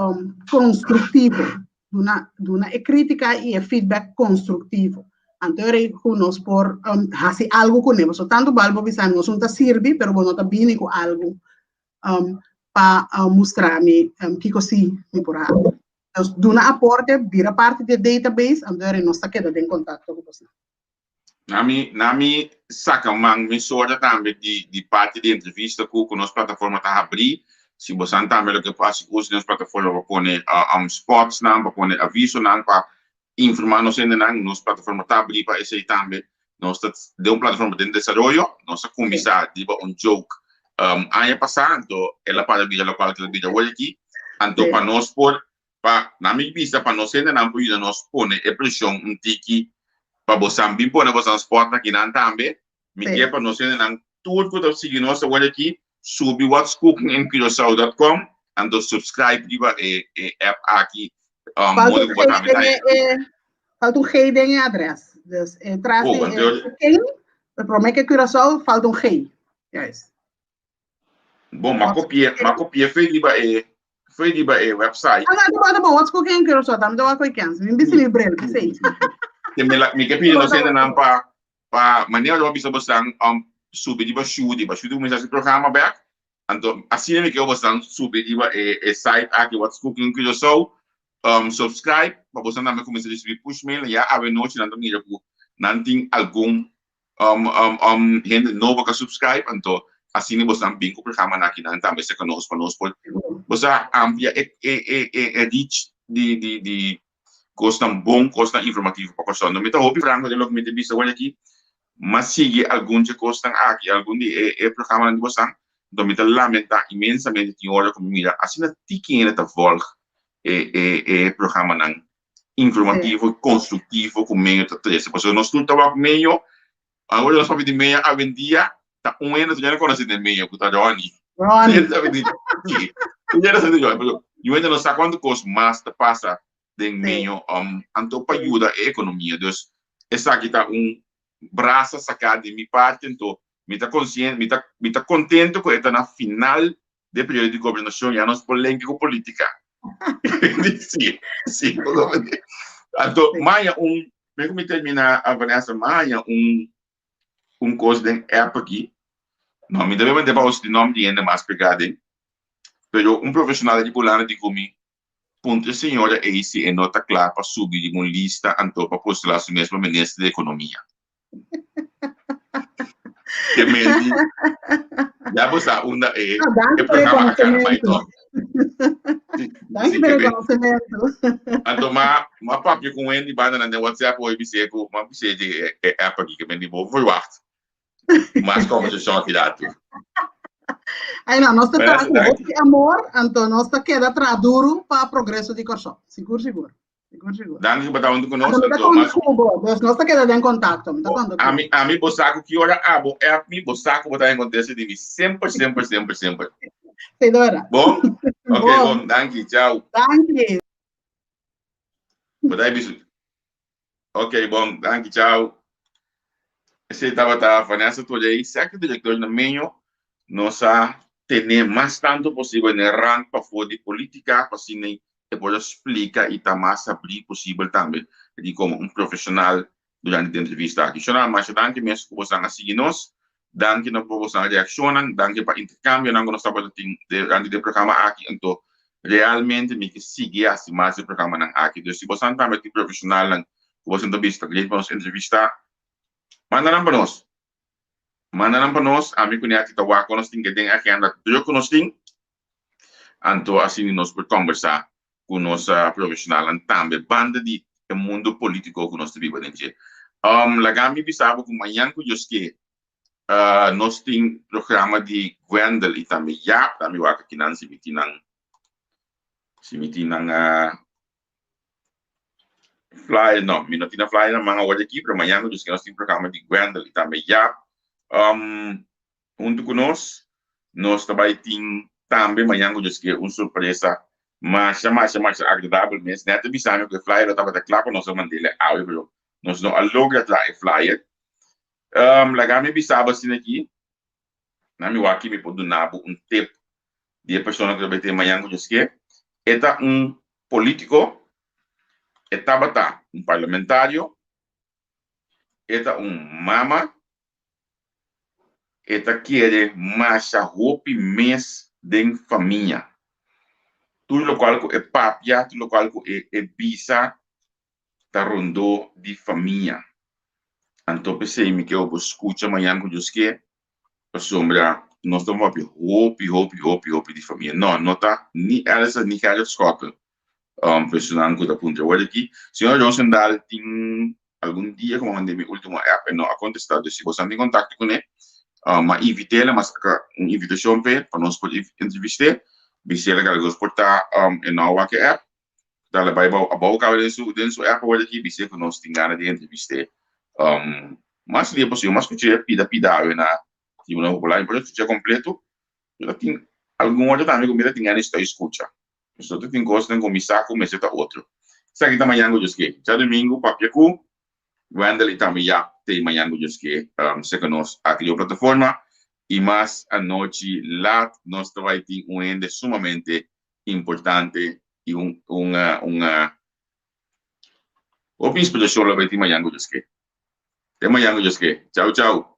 konstruktivo. Duna, duna e kritika i e feedback konstruktivo. Anto e rei ku nos por hasi algu kuné. Pasobra tantu bal bo bisa nos un ta sirbi, pero bo no ta bini ku algu pa mustra mi kiko si mi por hasi. Dus duna aporte, bira parti di e database, anto e rei nos ta keda den kontakto ku boso. Na mi, na mi saka man mi sorda tambe di, di parti di entrevista ku, ku nos plataforma ta habrí. Si bosan tambe lo ke por hasi uso di nos plataforma pa pone spotsnan, pa pone avisonan, pa informá nos hendenan, nos plataforma ta habrí pa esei tambe. Nos ta den un plataforma den desaroyo. Nos a kuminsá riba un joke aña pasá, anto el a para bira lokual ke el a bira awor aki. Anto pa nos por Pa nan mi bisa pa nos hendenan por yuda nos pone e preshon un tiki pa bosan bin pone bosan spot akinan tambe. Mi ke pa nos hendenan tur ku ta sigui nos awor aki subi whatscookingincuracao dot com anto subscribe riba e e app aki modo ku bo tambe ta Falta un G den e adres. Dus e tras di e cooking, prome ke Curaçao falta un G. Juist. Bon, m'a kopi'é, m'a kopi'é fo'i riba e, fo'i riba e website. Ah, no, ta bon, what's cooking in Curaçao, ta mi ta wak ko'i kens. Mi bisti mi bril, p'esei. Te mi la, mi ke pidi nos hendenan pa, pa manera lo a bisa bosan, um, subi riba Shudi, pa Shudi kuminsá su programa bèk. Anto, asina mi ke bosan subi riba e, e site aki, What's Cooking in Curaçao, um, subscribe, pa bosan tambe kuminsá risibí push mail, ya awe nochi nan ta mira ku nan tin algun hende nobo ka subscribe anto asina bosnan bin ku programanan akinan tambe serka nos pa nos por bo sa amplia e e e e e reach di di di kosnan bon kosnan informativo pa Kòrsou. No mi ta hopi franko den loke mi ta bisa awor aki m'a sigui algun dje kosnan aki algun di e e programanan di bosnan anto mi ta lamenta inmensamente tin ora ku mi mira asina tiki hende ta vòlg e e e programanan informativo y constructivo cu medio ta trece. Pasobra nos tur ta wak medio, awor nos papia di medio awendia, ta un hende tur ya no conoce den medio, cu ta Ronnie. Ronnie. Sí, tur ya sa di Ronnie, pero yu hende no sa cuanto cos mas ta pasa den medio, anto pa yuda e economia. Dus esaki ta un brasa saca di mi parti, anto mi ta consciente, mi ta, mi ta contento cu e ta na final de periodo di gobernacion ya nos por lenke cu politica. Sí, sí. Anto, maya un, me cu mi termina, Vanessa, maya un, un cos den app aki. No, mi debe mande pa di nom di hende mas pegá den. Pero un profesional di Hulanda di cu mi, puntra e señora ei si e no ta cla pa subi riba un lista anto pa postula su mes pa minister di economia. Ke men di, ya bo sa unda e, Ah, danki e pa programa a kana bai reconocimiento. toch. Sí, Danki sí, pa ke men. reconocimiento. Anto ma, ma papia ku Wendy banda nan den WhatsApp hoy bis'é ku, ma bis'é di e, e app aki, ke men di bo verwacht mas conversacion aki datu. Ay no, nos ta Vanessa, traha ku danki. hopi amor, anto nos ta keda traha duru pa progreso di Kòrsou. Sigur, sigur. Sigur, sigur. Danki ku bo ta huntu ku nos. Anto mi ta Anto konta mas ku bo. Dus nos ta keda den kontakto. Mi ta konta ku bo. Ami, ami bo sa ku ki ora abo app mi, bo sa ku bo ta enkontr'e di mi semper, semper, semper, semper. Sí, ta berdad. Bon? Ok, Bon. bon. Danki. Chao. Danki. Bo ta bisu. Ok, bon. Danki. Chao. Esei tabata Vanessa Torrey, Sector Director na Meño. Nos a tene mas tanto posibel n'e rand pafó di politica, pa asina e por a splica y ta mas habrí posibel tambe di como un profesional durante di entrevista aki. Shona, masha danki mes cu bosan a sigui nos. Danki na pa boso reakshonnan, danki pa interkambionan ku nos tabata tin durante di e programa aki. Anto realmente mi ke sigui hasi mas di e programanan aki. Dus si boso tambe tin profeshonalnan ku boso ta bisa ta great pa nos entrevistá, manda nan pa nos. Manda nan pa nos, ami ku Netty ta wak ku nos tin ke den agenda druk ku nos tin. Anto asina nos por kòmbersá ku nos profeshonalnan tambe banda di e mundu polítiko ku nos ta biba den dje. Laga mi bisa bo ku mañan ku Dios ke nos tin programa di Gwendel i tambe Jaap. Ta mi wak akinan si mi tin nan si mi tin nan flyer. No, mi no tin nan flyer na man awor aki, pero mañan ku Dios ke nos tin programa di Gwendel i tambe Jaap. Huntu ku nos, nos ta bai tin tambe mañan ku Dios ke un sorpresa masha masha masha agradabel mes. Nèt a bisa mi ku e flyer lo tabata kla pa nos a mand'el awe pero nos no a logra traha e flyer. Laga mi bisa bo asina aki, na mi wak mi por duna bo un tip di e persona ku ta bai tin mañan ku Dios ke. E ta un polítiko, e tabata un parlamentario, e ta un mama. E ta kere masha hopi mes den famia. Tur lokual ku e papia, tur lokual ku e bisa ta rondó di famia. Anto p'esei mi ke bo skucha mañan ku Dios ke, pasobra nos ta papia hopi, hopi, hopi, hopi di famia. No, no ta ni Elsa ni Gerrit Schotten personan ku ta puntra awor aki. Señor Rosendal tin algun dia ku mi a manda mi ultimo app e no a kontestá. Dus si boso tin kontakto kuné, m'a invit'é, m'a saka un invitashon p'e pa nos por entrevist'é. Bis'é ku algu por ta e no a wak e app. Dale bai abou kaba den su den su app awor aki, bis'é ku nos tin gana di entrevist'é mas dia posibel. M'a skuch'é pida pida awe na Tribunal Popular. Mi por a skuch'é kompleto, pero tin algun otro tambe ku mi ta tin gana di stoi skucha. Nosotros tin kosnan ku mi sa ku mester ta otro. Esaki ta mañan ku Dios ke. Djadumingu papia ku Wendell i tambe Jaap t'ei mañan ku Dios ke seka nos aki riba plataforma. I mas anochi lat nos ta bai tin un hende sumamente importante i un un un hopi inspirashon lo bai tin mañan ku Dios ke. Te mañan ku Dios ke. Chau chau.